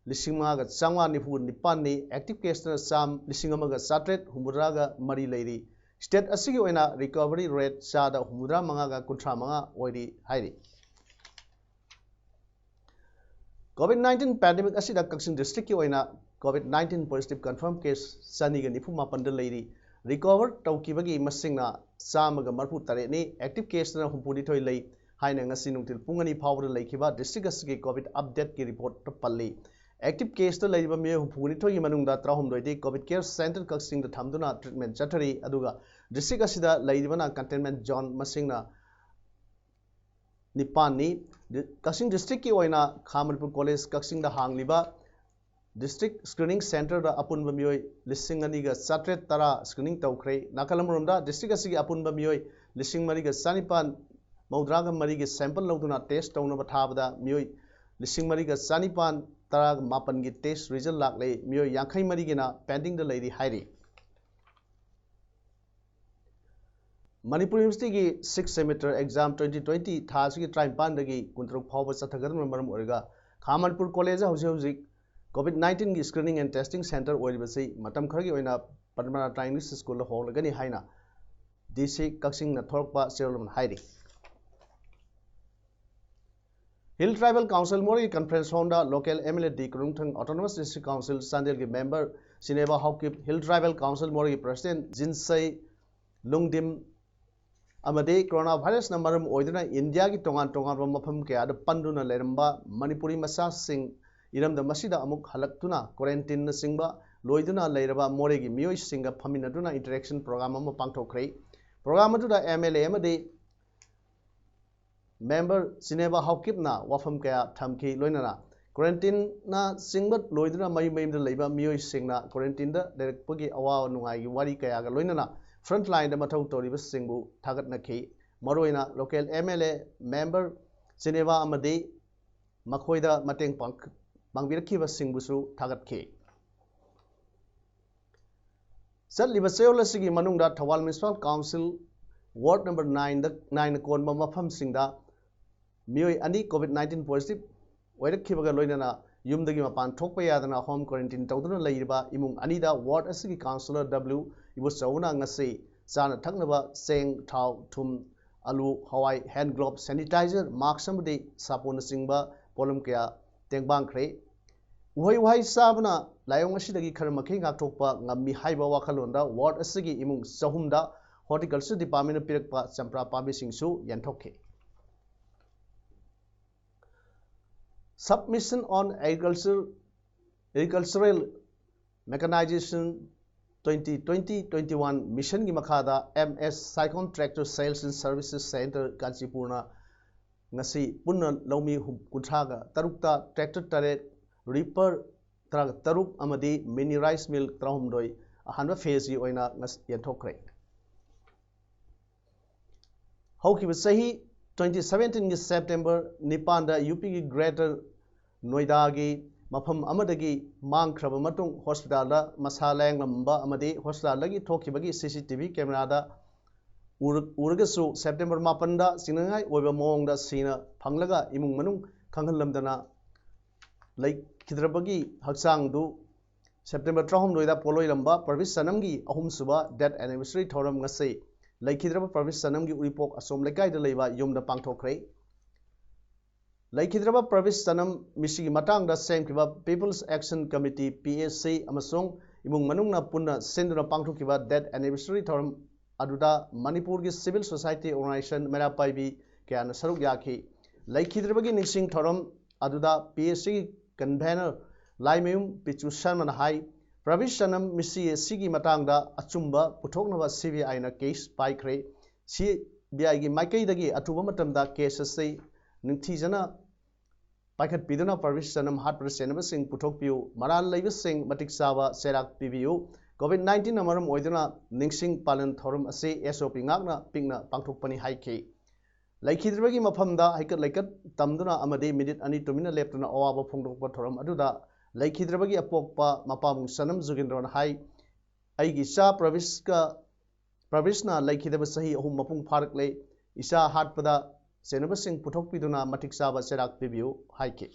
ꯂꯤꯁꯤꯡ ꯃꯉꯥꯒ ꯆꯥꯝꯃꯉꯥ ꯅꯤꯐꯨ ꯅꯤꯄꯥꯟꯅꯤ꯫ Active case ꯅ ꯆꯥꯝ-, ꯂꯤꯁꯤꯡ ꯑꯃꯒ ꯆꯥꯇ꯭ꯔꯦꯠ ꯍꯨꯝꯐꯨꯇꯔꯥꯒ ꯃꯔꯤ ꯂꯩꯔꯤ꯫ State ꯑꯁꯤꯒꯤ ꯑꯣꯏꯅ recovery rate ꯆꯥꯗ ꯍꯨꯝꯐꯨꯇꯔꯥ ꯃꯉꯥꯒ ꯀꯨꯟꯊ꯭ꯔꯥ ꯃꯉꯥ ꯑꯣꯏꯔꯤ ꯍꯥꯏꯔꯤ꯫ ꯀꯣꯚꯤꯗ ꯅꯥꯏꯟꯇꯤꯟ ꯄꯦꯟꯗꯦꯃꯤꯛ ꯑꯁꯤꯗ ꯀꯛꯆꯤꯡ ꯗꯤꯁꯇ꯭ꯔꯤꯛꯀꯤ ꯑꯣꯏꯅ COVID nineteen positive confirm case ꯆꯅꯤꯒ ꯅꯤꯐꯨ ꯃꯥꯄꯟꯗ ꯂꯩꯔꯤ꯫ ꯔꯤꯀꯣꯚꯔ ꯇꯧꯈꯤꯕꯒꯤ ꯃꯁꯤꯡꯅ ꯆꯥꯝꯃꯒ ꯃꯔꯤꯐꯨ ꯇꯔꯦꯠꯅꯤ꯫ ꯑꯦꯛꯇꯤꯚ ꯀꯦꯁꯇꯅ ꯍꯨꯝꯐꯨꯅꯤꯊꯣꯏ ꯂꯩ ꯍꯥꯏꯅ ꯉꯁꯤ ꯅꯨꯡꯊꯤꯜ ꯄꯨꯡ ꯑꯅꯤ ꯐꯥꯎꯕꯗ ꯂꯩꯈꯤꯕ ꯗꯤꯁꯇ꯭ꯔꯤꯛ ꯑꯁꯤꯒꯤ ꯀꯣꯚꯤꯗ ꯑꯞꯗꯦꯠꯀꯤ ꯔꯤꯄꯣꯔꯠꯇ ꯄꯜꯂꯤ꯫ ꯑꯦꯛꯇꯤꯚ ꯀꯦꯁꯇ ꯂꯩꯔꯤꯕ ꯃꯤꯑꯣꯏ ꯍꯨꯝꯐꯨꯅꯤꯊꯣꯏꯒꯤ ꯃꯅꯨꯡꯗ ꯇꯔꯥꯍꯨꯝꯗꯣꯏꯗꯤ ꯀꯣꯚꯤꯗ ꯀꯦꯌꯔ ꯁꯦꯟꯇꯔ ꯀꯛꯆꯤꯡꯗ ꯊꯝꯗꯨꯅ ꯇ꯭ꯔꯤꯠꯃꯦꯟ ꯆꯠꯊꯔꯤ꯫ ꯑꯗꯨꯒ ꯗꯤꯁꯇ꯭ꯔꯤꯛ ꯑꯁꯤꯗ ꯂꯩꯔꯤꯕꯅ ꯀꯟꯇꯦꯟꯃꯦꯟ ꯖꯣꯟ ꯃꯁꯤꯡꯅ ꯅꯤꯄꯥꯟꯅꯤ꯫ ꯗꯤ-, ꯀꯛꯆꯤꯡ ꯗꯤꯁꯇ꯭ꯔꯤꯛꯀꯤ ꯑꯣꯏꯅ ꯈꯥ ꯃꯅꯤꯄꯨꯔ ꯀꯣꯂꯦꯖ ꯀꯛꯆꯤꯡꯗ ꯍꯥꯡꯂꯤꯕ ꯗꯤꯁꯇ꯭ꯔꯤꯛ ꯁ꯭ꯀ꯭ꯔꯤꯅꯤꯡ ꯁꯦꯟꯇꯔꯗ ꯑꯄꯨꯟꯕ ꯃꯤꯑꯣꯏ ꯂꯤꯁꯤꯡ ꯑꯅꯤꯒ ꯆꯥꯇ꯭ꯔꯦꯠ ꯇꯔꯥ ꯁ꯭ꯀ꯭ꯔꯤꯅꯤꯡ ꯇꯧꯈ꯭ꯔꯦ꯫ ꯅꯥꯀꯜ ꯑꯃꯔꯣꯝꯗ ꯗꯤꯁꯇ꯭ꯔꯤꯛ ꯑꯁꯤꯒꯤ ꯑꯄꯨꯟꯕ ꯃꯤꯑꯣꯏ ꯂꯤꯁꯤꯡ ꯃꯔꯤꯒ ꯆꯅꯤꯄꯥꯟ ꯃꯧꯗ꯭ꯔꯥꯒ ꯃꯔꯤꯒꯤ ꯁꯦꯝꯄꯜ ꯂꯧꯗꯨꯅ ꯇꯦꯁ ꯇꯧꯅꯕ ꯊꯥꯕꯗ ꯃꯤꯑꯣꯏ ꯂꯤꯁꯤꯡ ꯃꯔꯤꯒ ꯆꯅꯤꯄꯥꯟ ꯇꯔꯥ ꯃꯥꯄꯟꯒꯤ ꯇꯦꯁ ꯔꯤꯖꯜ ꯂꯥꯛꯂꯦ꯫ ꯃꯤꯑꯣꯏ ꯌꯥꯡꯈꯩ ꯃꯔꯤꯒꯤꯅ ꯄꯦꯟꯗꯤꯡꯗ ꯂꯩꯔꯤ ꯍꯥꯏꯔꯤ꯫ ꯃꯅꯤꯄꯨꯔ ꯌꯨꯅꯤꯚꯔꯁꯤꯇꯤꯒꯤ six semester exam twenty twenty ꯊꯥ ꯑꯁꯤꯒꯤ ꯇꯔꯥꯅꯤꯄꯥꯟꯗꯒꯤ ꯀꯨꯟꯇꯔꯨꯛ ꯐꯥꯎꯕ ꯆꯠꯊꯒꯗꯕꯅ ꯃꯔꯝ ꯑꯣꯏꯔꯒ ꯈꯥ ꯃꯅꯤꯄꯨꯔ ꯀꯣꯂꯦꯖ ꯍꯧꯖꯤꯛ ꯍꯧꯖꯤꯛ ꯀꯣꯚꯤꯗ ꯅꯥꯏꯟꯇꯤꯟꯒꯤ ꯁ꯭ꯀ꯭ꯔꯤꯅꯤꯡ ꯑꯦꯟ ꯇꯦꯁꯇꯤꯡ ꯁꯦꯟꯇꯔ ꯑꯣꯏꯔꯤꯕꯁꯤ ꯃꯇꯝ ꯈꯔꯒꯤ ꯑꯣꯏꯅ ꯄꯗꯃꯅꯥꯇ ꯏꯪꯂꯤꯁ ꯁ꯭ꯀꯨꯜꯗ ꯍꯣꯡꯂꯒꯅꯤ ꯍꯥꯏꯅ ꯗꯤ ꯁꯤ ꯀꯛꯆꯤꯡꯅ ꯊꯣꯔꯛꯄ ꯆꯦꯔꯣꯜ ꯑꯃꯅ ꯍꯥꯏꯔꯤ꯫ ꯍꯤꯜ ꯇ꯭ꯔꯥꯏꯕꯦꯜ ꯀꯥꯎꯟꯁꯤꯜ ꯃꯣꯔꯦꯒꯤ conference hall local M L A D Konungthang autonomous district council ꯆꯥꯟꯗꯦꯜꯒꯤ ꯃꯦꯝꯕꯔ ꯁꯤꯅꯦꯕ ꯍꯥꯎꯀꯤꯞ, ꯍꯤꯜ ꯇ꯭ꯔꯥꯏꯕꯦꯜ ꯀꯥꯎꯟꯁꯤꯜ ꯃꯣꯔꯦꯒꯤ ꯄ꯭ꯔꯁꯤꯗꯦꯟ ꯖꯤꯟꯁꯩ ꯂꯨꯡꯗꯤꯝ ꯑꯃꯗꯤ ꯀꯣꯔꯣꯅꯥ ꯚꯥꯏꯔꯁꯅ ꯃꯔꯝ ꯑꯣꯏꯗꯨꯅ ꯏꯟꯗꯤꯌꯥꯒꯤ ꯇꯣꯉꯥꯟ ꯇꯣꯉꯥꯟꯕ ꯃꯐꯝ ꯀꯌꯥꯗ ꯄꯟꯗꯨꯅ ꯂꯩꯔꯝꯕ ꯃꯅꯤꯄꯨꯔꯤ ꯃꯆꯥꯁꯤꯡ ꯏꯔꯝꯗꯝ ꯑꯁꯤꯗ ꯑꯃꯨꯛ ꯍꯜꯂꯛꯇꯨꯅ ꯀ꯭ꯋꯥꯔꯦꯟꯇꯤꯟꯅꯆꯤꯡꯕ ꯂꯣꯏꯗꯨꯅ ꯂꯩꯔꯕ ꯃꯣꯔꯦꯒꯤ ꯃꯤꯑꯣꯏꯁꯤꯡꯒ ꯐꯝꯃꯤꯟꯅꯗꯨꯅ ꯏꯟꯇꯔꯦꯛꯁꯟ ꯄ꯭ꯔꯣꯒ꯭ꯔꯥꯝ ꯑꯃ ꯄꯥꯡꯊꯣꯛꯈ꯭ꯔꯦ꯫ ꯄ꯭ꯔꯣꯒ꯭ꯔꯥꯝ ꯑꯗꯨꯗ ꯑꯦꯝ ꯑꯦꯜ ꯑꯦ ꯑꯃꯗꯤ ꯃꯦꯝꯕꯔ ꯁꯤꯅꯦꯕ ꯍꯥꯎꯀꯤꯞꯅ ꯋꯥꯐꯝ ꯀꯌꯥ ꯊꯝꯈꯤ꯫ ꯂꯣꯏꯅꯅ ꯀ꯭ꯋꯥꯔꯦꯟꯇꯤꯟꯅ ꯆꯤꯡꯕ ꯂꯣꯏꯗꯨꯅ ꯃꯌꯨꯝ ꯃꯌꯨꯝꯗ ꯂꯩꯕ ꯃꯤꯑꯣꯏꯁꯤꯡꯅ ꯀ꯭ꯋꯥꯔꯦꯟꯇꯤꯟꯗ ꯂꯩꯔꯛꯄꯒꯤ ꯑꯋꯥ ꯅꯨꯡꯉꯥꯏꯒꯤ ꯋꯥꯔꯤ ꯀꯌꯥꯒ ꯂꯣꯏꯅꯅ ꯐ꯭ꯔꯟꯠ ꯂꯥꯏꯟꯗ ꯃꯊꯧ ꯇꯧꯔꯤꯕꯁꯤꯡꯕꯨ ꯊꯥꯒꯠꯅꯈꯤ꯫ ꯃꯔꯨꯑꯣꯏꯅ ꯂꯣꯀꯦꯜ ꯑꯦꯝ ꯑꯦꯜ ꯑꯦ, ꯃꯦꯝꯕꯔ ꯁꯤꯅꯦꯕ ꯑꯃꯗꯤ ꯃꯈꯣꯏꯗ ꯃꯇꯦꯡ ꯄꯥꯡ-, ꯄꯥꯡꯕꯤꯔꯛꯈꯤꯕꯁꯤꯡꯕꯨꯁꯨ ꯊꯥꯒꯠꯈꯤ꯫ ꯆꯠꯂꯤꯕ ꯆꯌꯣꯜ ꯑꯁꯤꯒꯤ ꯃꯅꯨꯡꯗ Thoubal municipal council ward number ꯅꯥꯏꯟꯗ, ꯅꯥꯏꯟꯅ ꯀꯣꯟꯕ ꯃꯐꯝꯁꯤꯡꯗ ꯃꯤꯑꯣꯏ ꯑꯅꯤ ꯀꯣꯚꯤꯗ ꯅꯥꯏꯟꯇꯤꯟ ꯄꯣꯖꯤꯇꯤꯚ ꯑꯣꯏꯔꯛꯈꯤꯕꯒ ꯂꯣꯏꯅꯅ ꯌꯨꯝꯗꯒꯤ ꯃꯄꯥꯟ ꯊꯣꯛꯄ ꯌꯥꯗꯅ ꯍꯣꯝ ꯀ꯭ꯋꯥꯔꯦꯟꯇꯤꯟ ꯇꯧꯗꯨꯅ ꯂꯩꯔꯤꯕ ꯏꯃꯨꯡ ꯑꯅꯤꯗ ꯋꯥꯔꯗ ꯑꯁꯤꯒꯤ ꯀꯥꯎꯟꯁꯤꯂꯔ ꯗꯕ꯭ꯂꯤꯎ ꯏꯕꯣꯆꯧꯅ ꯉꯁꯤ ꯆꯥꯅ ꯊꯛꯅꯕ ꯆꯦꯡ, ꯊꯥꯎ, ꯊꯨꯝ, ꯑꯂꯨ, ꯍꯋꯥꯏ, ꯍꯦꯟ ꯒ꯭ꯂꯣꯚ, ꯁꯦꯅꯤꯇꯥꯏꯖꯔ, ꯃꯥꯛꯁ ꯑꯃꯗꯤ ꯁꯥꯄꯣꯟꯅꯆꯤꯡꯕ ꯄꯣꯠꯂꯝ ꯀꯌꯥ ꯇꯦꯡꯕꯥꯡꯈ꯭ꯔꯦ꯫ ꯎꯍꯩ ꯋꯥꯍꯩ ꯆꯥꯕꯅ ꯂꯥꯏꯑꯣꯡ ꯑꯁꯤꯗꯒꯤ ꯈꯔ ꯃꯈꯩ ꯉꯥꯛꯊꯣꯛꯄ ꯉꯝꯃꯤ ꯍꯥꯏꯕ ꯋꯥꯈꯜꯂꯣꯟꯗ ward ꯑꯁꯤꯒꯤ ꯏꯃꯨꯡ ꯆꯍꯨꯝꯗ Horticulture Departmentꯅ ꯄꯤꯔꯛꯄ ꯆꯝꯄ꯭ꯔꯥ ꯄꯥꯝꯕꯤꯁꯤꯡꯁꯨ ꯌꯦꯟꯊꯣꯛꯈꯤ꯫ Submission on Agriculture, Agricultural Mechanization twenty twenty twenty-one missionꯒꯤ ꯃꯈꯥꯗ MS Cycone Tractor Sales and Services Center ꯀꯥꯟꯆꯤꯄꯨꯔꯅ ꯉꯁꯤ ꯄꯨꯟꯅ ꯂꯧꯃꯤ ꯍꯨꯝ-, ꯀꯨꯟꯊ꯭ꯔꯥꯒ ꯇꯔꯨꯛꯇ tractor ꯇꯔꯦꯠ, reaper ꯇꯔꯥꯇꯔꯨꯛ ꯑꯃꯗꯤ mini rice mill ꯇꯔꯥꯍꯨꯝꯗꯣꯏ ꯑꯍꯥꯟꯕ phaseꯀꯤ ꯑꯣꯏꯅ ꯉꯁ-, ꯌꯦꯟꯊꯣꯛꯈ꯭ꯔꯦ꯫ ꯍꯧꯈꯤꯕ ꯆꯍꯤ twenty seventeenꯒꯤ September ꯅꯤꯄꯥꯟꯗ UPꯒꯤ Greater Noidagꯤ ꯃꯐꯝ ꯑꯃꯗꯒꯤ ꯃꯥꯡꯈ꯭ꯔꯕ ꯃꯇꯨꯡ hospitalꯗ ꯃꯁꯥ ꯂꯥꯌꯦꯡꯂꯝꯕ ꯑꯃꯗꯤ hospitalꯗꯒꯤ ꯊꯣꯛꯈꯤꯕꯒꯤ CCTV cameraꯗ ꯎꯔ-, ꯎꯔꯒꯁꯨ September ꯃꯥꯄꯟꯗ ꯆꯤꯡꯅꯅꯤꯡꯉꯥꯏ ꯑꯣꯏꯕ ꯃꯑꯣꯡꯗ ꯁꯤꯅ ꯐꯪꯂꯒ ꯏꯃꯨꯡ ꯃꯅꯨꯡ ꯈꯪꯍꯜꯂꯝꯗꯅ ꯂꯩꯈꯤꯗ꯭ꯔꯕꯒꯤ ꯍꯛꯆꯥꯡꯗꯨ September ꯇꯔꯥꯍꯨꯝꯗꯣꯏꯗ ꯄꯣꯠꯂꯣꯏꯔꯝꯕ ꯄ꯭ꯔꯕꯤꯁ ꯆꯅꯝꯒꯤ ꯑꯍꯨꯝꯁꯨꯕ death anniversary ꯊꯧꯔꯝ ꯉꯁꯤ ꯂꯩꯈꯤꯗ꯭ꯔꯕ ꯄ꯭ꯔꯕꯤꯁ ꯆꯅꯝꯒꯤ ꯎꯔꯤꯄꯣꯛ ꯑꯁꯣꯝ ꯂꯩꯀꯥꯏꯗ ꯂꯩꯕ ꯌꯨꯝꯗ ꯄꯥꯡꯊꯣꯛꯈ꯭ꯔꯦ꯫ ꯂꯩꯈꯤꯗ꯭ꯔꯕ ꯄ꯭ꯔꯕꯤꯁ ꯆꯅꯝ ꯃꯤꯁꯤꯒꯤ ꯃꯇꯥꯡꯗ ꯁꯦꯝꯈꯤꯕ People's Action Committee, PAC, ꯑꯃꯁꯨꯡ ꯏꯃꯨꯡ ꯃꯅꯨꯡꯅ ꯄꯨꯟꯅ ꯁꯤꯟꯗꯨꯅ ꯄꯥꯡꯊꯣꯛꯈꯤꯕ death anniversary ꯊꯧꯔꯝ ꯑꯗꯨꯗ ꯃꯅꯤꯄꯨꯔꯒꯤ civil society organization ꯃꯩꯔꯥ ꯄꯥꯏꯕꯤ ꯀꯌꯥꯅ ꯁꯔꯨꯛ ꯌꯥꯈꯤ꯫ ꯂꯩꯈꯤꯗ꯭ꯔꯕꯒꯤ ꯅꯤꯡꯁꯤꯡ ꯊꯧꯔꯝ ꯑꯗꯨꯗ PACꯒꯤ convener ꯂꯥꯏꯃꯌꯨꯝ ꯄꯤꯆꯨ ꯁꯔꯃꯅ ꯍꯥꯏ, ꯄ꯭ꯔꯕꯤꯁ ꯆꯅꯝ ꯃꯤꯁꯤ ꯑꯁꯤꯒꯤ ꯃꯇꯥꯡꯗ ꯑꯆꯨꯝꯕ ꯄꯨꯊꯣꯛꯅꯕ CBIꯅ case ꯄꯥꯏꯈ꯭ꯔꯦ꯫ CBIꯒꯤ ꯃꯥꯏꯀꯩꯗꯒꯤ ꯑꯊꯨꯕ ꯃꯇꯝꯗ case ꯑꯁꯤ ꯅꯤꯡꯊꯤꯖꯅ ꯄꯥꯏꯈꯠꯄꯤꯗꯨꯅ ꯄ꯭ꯔꯕꯤꯁ ꯆꯅꯝ ꯍꯥꯠꯄꯗ ꯆꯩꯅꯕꯁꯤꯡ ꯄꯨꯊꯣꯛꯄꯤꯌꯨ, ꯃꯔꯥꯜ ꯂꯩꯕꯁꯤꯡ ꯃꯇꯤꯛ ꯆꯥꯕ ꯆꯩꯔꯥꯛ ꯄꯤꯕꯤꯌꯨ꯫ COVID nineteenꯅ ꯃꯔꯝ ꯑꯣꯏꯗꯨꯅ ꯅꯤꯡꯁꯤꯡ ꯄꯥꯂꯟ ꯊꯧꯔꯝ ꯑꯁꯤ SOP ꯉꯥꯛꯅ ꯄꯤꯛꯅ ꯄꯥꯡꯊꯣꯛꯄꯅꯤ ꯍꯥꯏꯈꯤ꯫ ꯂꯩꯈꯤꯗ꯭ꯔꯕꯒꯤ ꯃꯐꯝꯗ ꯍꯩꯀꯠ ꯂꯩꯀꯠ ꯇꯝꯗꯨꯅ ꯑꯃꯗꯤ minute ꯑꯅꯤ ꯇꯨꯃꯤꯟꯅ ꯂꯦꯞꯇꯨꯅ ꯑꯋꯥꯕ ꯐꯣꯡꯗꯣꯛꯄ ꯊꯧꯔꯝ ꯑꯗꯨꯗ ꯂꯩꯈꯤꯗ꯭ꯔꯕꯒꯤ ꯑꯄꯣꯛꯄ ꯃꯄꯥꯕꯨꯡ ꯆꯅꯝ ꯖꯨꯒꯦꯟꯗ꯭ꯔꯣꯅ ꯍꯥꯏ, ꯑꯩꯒꯤ ꯏꯆꯥ ꯄ꯭ꯔꯕꯤꯁꯀ, ꯄ꯭ꯔꯕꯤꯁꯅ ꯂꯩꯈꯤꯗꯕ ꯆꯍꯤ ꯑꯍꯨꯝ ꯃꯄꯨꯡ ꯐꯥꯔꯛꯂꯦ꯫ ꯏꯆꯥ ꯍꯥꯠꯄꯗ ꯆꯩꯅꯕꯁꯤꯡ ꯄꯨꯊꯣꯛꯄꯤꯗꯨꯅ ꯃꯇꯤꯛ ꯆꯥꯕ ꯆꯩꯔꯥꯛ ꯄꯤꯕꯤꯌꯨ ꯍꯥꯏꯈꯤ꯫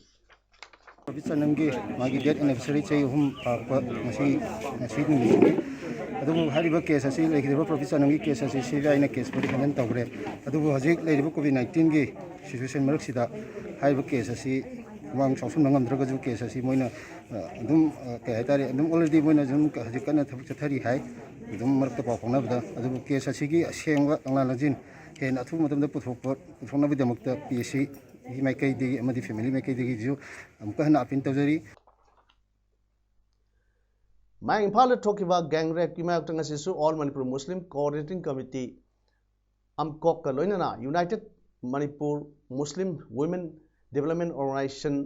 ꯄ꯭ꯔꯕꯤꯁ ꯆꯅꯝꯒꯤ ꯃꯥꯒꯤ death anniversary ꯆꯍꯤ ꯑꯍꯨꯝ ꯐꯥꯔꯛꯄ ꯉꯁꯤ, ꯉꯁꯤ ꯅꯨꯃꯤꯠꯁꯤꯅꯤ꯫ ꯑꯗꯨꯕꯨ ꯍꯥꯏꯔꯤꯕ case ꯑꯁꯤ, ꯂꯩꯈꯤꯗ꯭ꯔꯕ ꯄ꯭ꯔꯕꯤꯁ ꯆꯅꯝꯒꯤ case ꯑꯁꯤ CBIꯅ case ꯄꯨꯗꯤ handle ꯇꯧꯈ꯭ꯔꯦ꯫ ꯑꯗꯨꯕꯨ ꯍꯧꯖꯤꯛ ꯂꯩꯔꯤꯕ COVID nineteenꯒꯤ situation ꯃꯔꯛꯁꯤꯗ ꯍꯥꯏꯔꯤꯕ case ꯑꯁꯤ ꯃꯃꯥꯡ ꯆꯥꯎꯁꯤꯟꯕ ꯉꯝꯗ꯭ꯔꯒꯁꯨ ꯀꯦꯁ ꯑꯁꯤ ꯃꯣꯏꯅ ꯑ, ꯑꯗꯨꯝ ꯑ, ꯀꯩ ꯍꯥꯏꯇꯥꯔꯦ, ꯑꯗꯨꯝ already ꯃꯣꯏꯅ ꯑꯗꯨꯝ ꯍꯧꯖꯤꯛ ꯀꯟꯅ ꯊꯕꯛ ꯆꯠꯊꯔꯤ ꯍꯥꯏ, ꯑꯗꯨꯝ ꯃꯔꯛꯇ ꯄꯥꯎ ꯐꯥꯎꯅꯕꯗ꯫ ꯑꯗꯨꯕꯨ ꯀꯦꯁ ꯑꯁꯤꯒꯤ ꯑꯁꯦꯡꯕ ꯀꯪꯂꯥ ꯂꯥꯟꯖꯦꯟ ꯍꯦꯟꯅ ꯑꯊꯨꯕ ꯃꯇꯝꯗ ꯄꯨꯊꯣꯛꯄ ꯄꯨꯊꯣꯛꯅꯕꯒꯤꯗꯃꯛꯇ ꯄꯤ ꯑꯦꯁ ꯁꯤꯒꯤ ꯃꯥꯏꯀꯩꯗꯒꯤ ꯑꯃꯗꯤ ꯐꯦꯃꯤꯂꯤ ꯃꯥꯏꯀꯩꯗꯒꯤꯁꯨ ꯑꯃꯨꯛꯀ ꯍꯟꯅ ꯑꯄꯤꯜ ꯇꯧꯖꯔꯤ꯫ ꯃꯌꯥꯡ ꯏꯝꯐꯥꯜꯗ ꯊꯣꯛꯈꯤꯕ ꯒꯦꯡ ꯔꯦꯞꯀꯤ ꯃꯥꯌꯣꯛꯇ ꯉꯁꯤꯁꯨ all Manipur Muslim coordinating committee, ꯑꯝꯀꯣꯛꯀ ꯂꯣꯏꯅꯅ united Manipur Muslim women development organisation,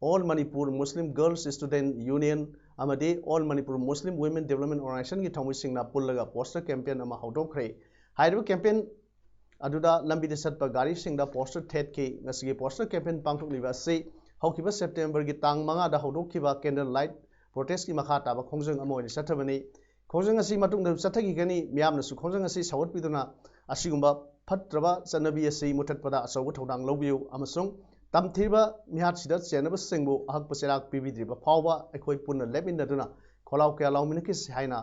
all Manipur Muslim girls student union ꯑꯃꯗꯤ all Manipur Muslim women development ꯑꯣꯔꯒꯅꯥꯏꯖꯦꯁꯟꯒꯤ ꯊꯧꯃꯤꯁꯤꯡꯅ ꯄꯨꯜꯂꯒ ꯄꯣꯁꯇꯔ ꯀꯦꯝꯄꯦꯟ ꯑꯃ ꯍꯧꯗꯣꯛꯈ꯭ꯔꯦ꯫ ꯍꯥꯏꯔꯤꯕ ꯀꯦꯝꯄꯦꯟ ꯑꯗꯨꯗ ꯂꯝꯕꯤꯗ ꯆꯠꯄ ꯒꯥꯔꯤꯁꯤꯡꯗ ꯄꯣꯁꯇꯔ ꯊꯦꯠꯈꯤ꯫ ꯉꯁꯤꯒꯤ ꯄꯣꯁꯇꯔ ꯀꯦꯝꯄꯦꯟ ꯄꯥꯡꯊꯣꯛꯂꯤꯕ ꯑꯁꯤ ꯍꯧꯈꯤꯕ ꯁꯦꯞꯇꯦꯝꯕꯔꯒꯤ ꯇꯥꯡ ꯃꯉꯥꯗ ꯍꯧꯗꯣꯛꯈꯤꯕ ꯀꯦꯟꯗꯜ ꯂꯥꯏꯠ ꯄ꯭ꯔꯣꯇꯦꯁꯀꯤ ꯃꯈꯥ ꯇꯥꯕ ꯈꯣꯡꯖꯪ ꯑꯃ ꯑꯣꯏꯅ ꯆꯠꯊꯕꯅꯤ꯫ ꯈꯣꯡꯖꯪ ꯑꯁꯤ ꯃꯇꯨꯡꯗꯁꯨ ꯆꯠꯊꯈꯤꯒꯅꯤ꯫ ꯃꯤꯌꯥꯝꯅꯁꯨ ꯈꯣꯡꯖꯪ ꯑꯁꯤ ꯁꯧꯒꯠꯄꯤꯗꯨꯅ ꯑꯁꯤꯒꯨꯝꯕ ꯐꯠꯇ꯭ꯔꯕ ꯆꯠꯅꯕꯤ ꯑꯁꯤ ꯃꯨꯊꯠꯄꯗ ꯑꯆꯧꯕ ꯊꯧꯗꯥꯡ ꯂꯧꯕꯤꯌꯨ ꯑꯃꯁꯨꯡ ꯇꯝꯊꯤꯕ ꯃꯤꯍꯥꯠꯁꯤꯗ ꯆꯦꯟꯅꯕꯁꯤꯡꯕꯨ ꯑꯍꯛꯄ ꯆꯩꯔꯥꯛ ꯄꯤꯕꯤꯗ꯭ꯔꯤꯕ ꯐꯥꯎꯕ ꯑꯩꯈꯣꯏ ꯄꯨꯟꯅ ꯂꯦꯞꯃꯤꯟꯅꯗꯨꯅ ꯈꯣꯜꯂꯥꯎ ꯀꯌꯥ ꯂꯥꯎꯃꯤꯟꯅꯈꯤꯁꯤ ꯍꯥꯏꯅ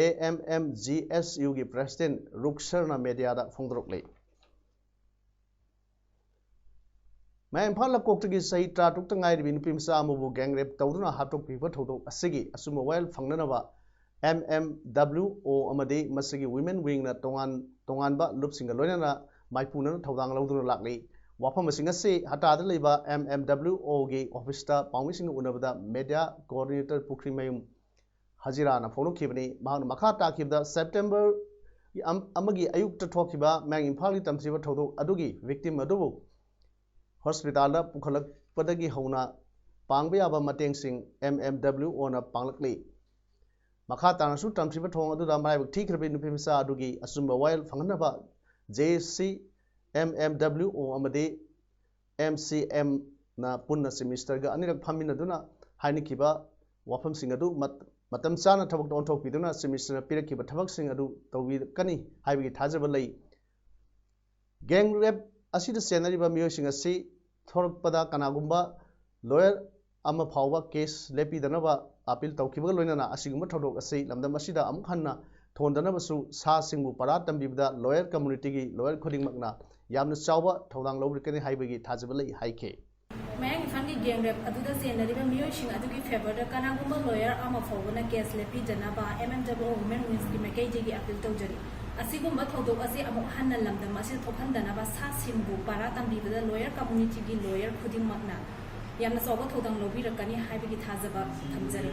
ꯑꯦ ꯑꯦꯝ ꯑꯦꯝ ꯖꯤ ꯑꯦꯁ ꯌꯨꯒꯤ ꯄ꯭ꯔꯦꯁꯤꯗꯦꯟꯠ ꯔꯨꯛꯁꯔꯅ ꯃꯦꯗꯤꯌꯥꯗ ꯐꯣꯡꯗꯣꯔꯛꯂꯤ꯫ ꯃꯌꯥꯡ ꯏꯝꯐꯥꯜ ꯂꯀꯣꯛꯇꯒꯤ ꯆꯍꯤ ꯇꯔꯥꯇꯔꯨꯛꯇ ꯉꯥꯏꯔꯤꯕꯤ ꯅꯨꯄꯤ ꯃꯆꯥ ꯑꯃꯕꯨ ꯒꯦꯡ ꯔꯦꯞ ꯇꯧꯗꯨꯅ ꯍꯥꯠꯇꯣꯛꯄꯤꯕ ꯊꯧꯗꯣꯛ ꯑꯁꯤꯒꯤ ꯑꯆꯨꯝꯕ ꯋꯥꯌꯦꯜ ꯐꯪꯅꯅꯕ ꯑꯦꯝ ꯑꯦꯝ ꯗꯕ꯭ꯂꯤꯎ ꯑꯣ ꯑꯃꯗꯤ ꯃꯁꯤꯒꯤ ꯋꯨꯃꯦꯟ ꯋꯤꯡꯅ ꯇꯣꯉꯥꯟ ꯇꯣꯉꯥꯟꯕ ꯂꯨꯞꯁꯤꯡꯒ ꯂꯣꯏꯅꯅ ꯃꯥꯏꯄꯨꯅꯅ ꯊꯧꯗꯥꯡ ꯂꯧꯗꯨꯅ ꯂꯥꯛꯂꯤ꯫ ꯋꯥꯐꯝ ꯑꯁꯤꯡ ꯑꯁꯤ ꯍꯇꯥꯗ ꯂꯩꯕ ꯑꯦꯝ ꯑꯦꯝ ꯗꯕ꯭ꯂꯤꯎ ꯑꯣꯒꯤ ꯑꯣꯐꯤꯁꯇ ꯄꯥꯎꯃꯤꯁꯤꯡꯒ ꯎꯅꯕꯗ ꯃꯦꯗꯤꯌꯥ ꯀꯣꯑꯣꯔꯗꯤꯅꯦꯇꯔ ꯄꯨꯈ꯭ꯔꯤꯃꯌꯨꯝ ꯍꯖꯤꯔꯥꯅ ꯐꯣꯡꯗꯣꯛꯈꯤꯕꯅꯤ꯫ ꯃꯍꯥꯛꯅ ꯃꯈꯥ ꯇꯥꯈꯤꯕꯗ, ꯁꯦꯞꯇꯦꯝꯕꯔ ꯑꯃꯒꯤ ꯑꯌꯨꯛꯇ ꯊꯣꯛꯈꯤꯕ ꯃꯌꯥꯡ ꯏꯝꯐꯥꯜꯒꯤ ꯇꯝꯊꯤꯕ ꯊꯧꯗꯣꯛ ꯑꯗꯨꯒꯤ ꯚꯤꯛꯇꯤꯝ ꯑꯗꯨꯕꯨ ꯍꯣꯁꯄꯤꯇꯥꯜꯗ ꯄꯨꯈꯠꯂꯛꯄꯗꯒꯤ ꯍꯧꯅ ꯄꯥꯡꯕ ꯌꯥꯕ ꯃꯇꯦꯡꯁꯤꯡ ꯑꯦꯝ ꯑꯦꯝ ꯗꯕ꯭ꯂꯤꯎ ꯑꯣꯅ ꯄꯥꯡꯂꯛꯂꯤ꯫ ꯃꯈꯥ ꯇꯥꯅꯁꯨ ꯇꯝꯊꯤꯕ ꯊꯧꯑꯣꯡ ꯑꯗꯨꯗ ꯃꯔꯥꯏꯕꯛ ꯊꯤꯈ꯭ꯔꯕꯤ ꯅꯨꯄꯤ ꯃꯆꯥ ꯑꯗꯨꯒꯤ ꯑꯆꯨꯝꯕ ꯋꯥꯌꯦꯜ ꯐꯪꯍꯟꯅꯕ J S C, M M W ꯑꯣ ꯑꯃꯗꯤ ꯑꯦꯝ ꯁꯤ ꯑꯦꯝꯅ ꯄꯨꯟꯅ ꯆꯤꯐ ꯃꯤꯅꯤꯁꯇꯔꯒ ꯑꯅꯤꯔꯛ ꯐꯝꯃꯤꯟꯅꯗꯨꯅ ꯍꯥꯏꯅꯈꯤꯕ ꯋꯥꯐꯝꯁꯤꯡ ꯑꯗꯨ ꯃꯠ-, ꯃꯇꯝ ꯆꯥꯅ ꯊꯕꯛꯇ ꯑꯣꯟꯊꯣꯛꯄꯤꯗꯨꯅ ꯆꯤꯐ ꯃꯤꯅꯤꯁꯇꯔꯅ ꯄꯤꯔꯛꯈꯤꯕ ꯊꯕꯛꯁꯤꯡ ꯑꯗꯨ ꯇꯧꯕꯤꯔꯛꯀꯅꯤ ꯍꯥꯏꯕꯒꯤ ꯊꯥꯖꯕ ꯂꯩ꯫ ꯒꯦꯡ ꯔꯦꯞ ꯑꯁꯤꯗ ꯆꯦꯟꯅꯔꯤꯕ ꯃꯤꯑꯣꯏꯁꯤꯡ ꯑꯁꯤ ꯊꯣꯔꯛꯄꯗ ꯀꯅꯥꯒꯨꯝꯕ ꯂꯣꯌꯔ ꯑꯃ ꯐꯥꯎꯕ ꯀꯦꯁ ꯂꯦꯞꯄꯤꯗꯅꯕ ꯑꯄꯤꯜ ꯇꯧꯈꯤꯕꯒ ꯂꯣꯏꯅꯅ ꯑꯁꯤꯒꯨꯝꯕ ꯊꯧꯗꯣꯛ ꯑꯁꯤ ꯂꯝꯗꯝ ꯑꯁꯤꯗ ꯑꯃꯨꯛ ꯍꯟꯅ ꯊꯣꯟꯗꯅꯕꯁꯨ ꯁꯥꯁꯤꯡꯕꯨ ꯄꯔꯥ ꯇꯝꯕꯤꯕꯗ ꯂꯣꯌꯔ ꯀꯝꯃꯨꯅꯤꯇꯤꯒꯤ ꯂꯣꯌꯔ ꯈꯨꯗꯤꯡꯃꯛꯅ ꯌꯥꯝꯅ ꯆꯥꯎꯕ ꯊꯧꯗꯥꯡ ꯂꯧꯕꯤꯔꯛꯀꯅꯤ ꯍꯥꯏꯕꯒꯤ ꯊꯥꯖꯕ ꯂꯩ ꯍꯥꯏꯈꯤ꯫ ꯃꯌꯥꯡ ꯏꯝꯐꯥꯜꯒꯤ ꯒꯦꯡꯔꯦꯞ ꯑꯗꯨꯗ ꯆꯦꯟꯅꯔꯤꯕ ꯃꯤꯑꯣꯏꯁꯤꯡ ꯑꯗꯨꯒꯤ ꯐꯦꯚꯔꯗ ꯀꯅꯥꯒꯨꯝꯕ ꯂꯣꯌꯔ ꯑꯃ ꯐꯥꯎꯕꯅ ꯀꯦꯁ ꯂꯦꯞꯄꯤꯗꯅꯕ ꯑꯦꯝ ꯑꯦꯝ ꯗꯕ꯭ꯂꯤꯎ ꯑꯣ ꯋꯨꯃꯦꯟ ꯋꯤꯡꯁꯀꯤ ꯃꯥꯏꯀꯩꯗꯒꯤ ꯑꯄꯤꯜ ꯇꯧꯖꯔꯤ꯫ ꯑꯁꯤꯒꯨꯝꯕ ꯊꯧꯗꯣꯛ ꯑꯁꯤ ꯑꯃꯨꯛ ꯍꯟꯅ ꯂꯝꯗꯝ ꯑꯁꯤꯗ ꯊꯣꯛꯍꯟꯗꯅꯕ ꯁꯥꯁꯤꯡꯕꯨ ꯄꯥꯔꯥ ꯇꯝꯕꯤꯕꯗ ꯂꯣꯌꯔ ꯀꯝꯃꯨꯅꯤꯇꯤꯒꯤ ꯂꯣꯌꯔ ꯈꯨꯗꯤꯡꯃꯛꯅ ꯌꯥꯝꯅ ꯆꯥꯎꯕ ꯊꯧꯗꯥꯡ ꯂꯧꯕꯤꯔꯛꯀꯅꯤ ꯍꯥꯏꯕꯒꯤ ꯊꯥꯖꯕ ꯊꯝꯖꯔꯤ꯫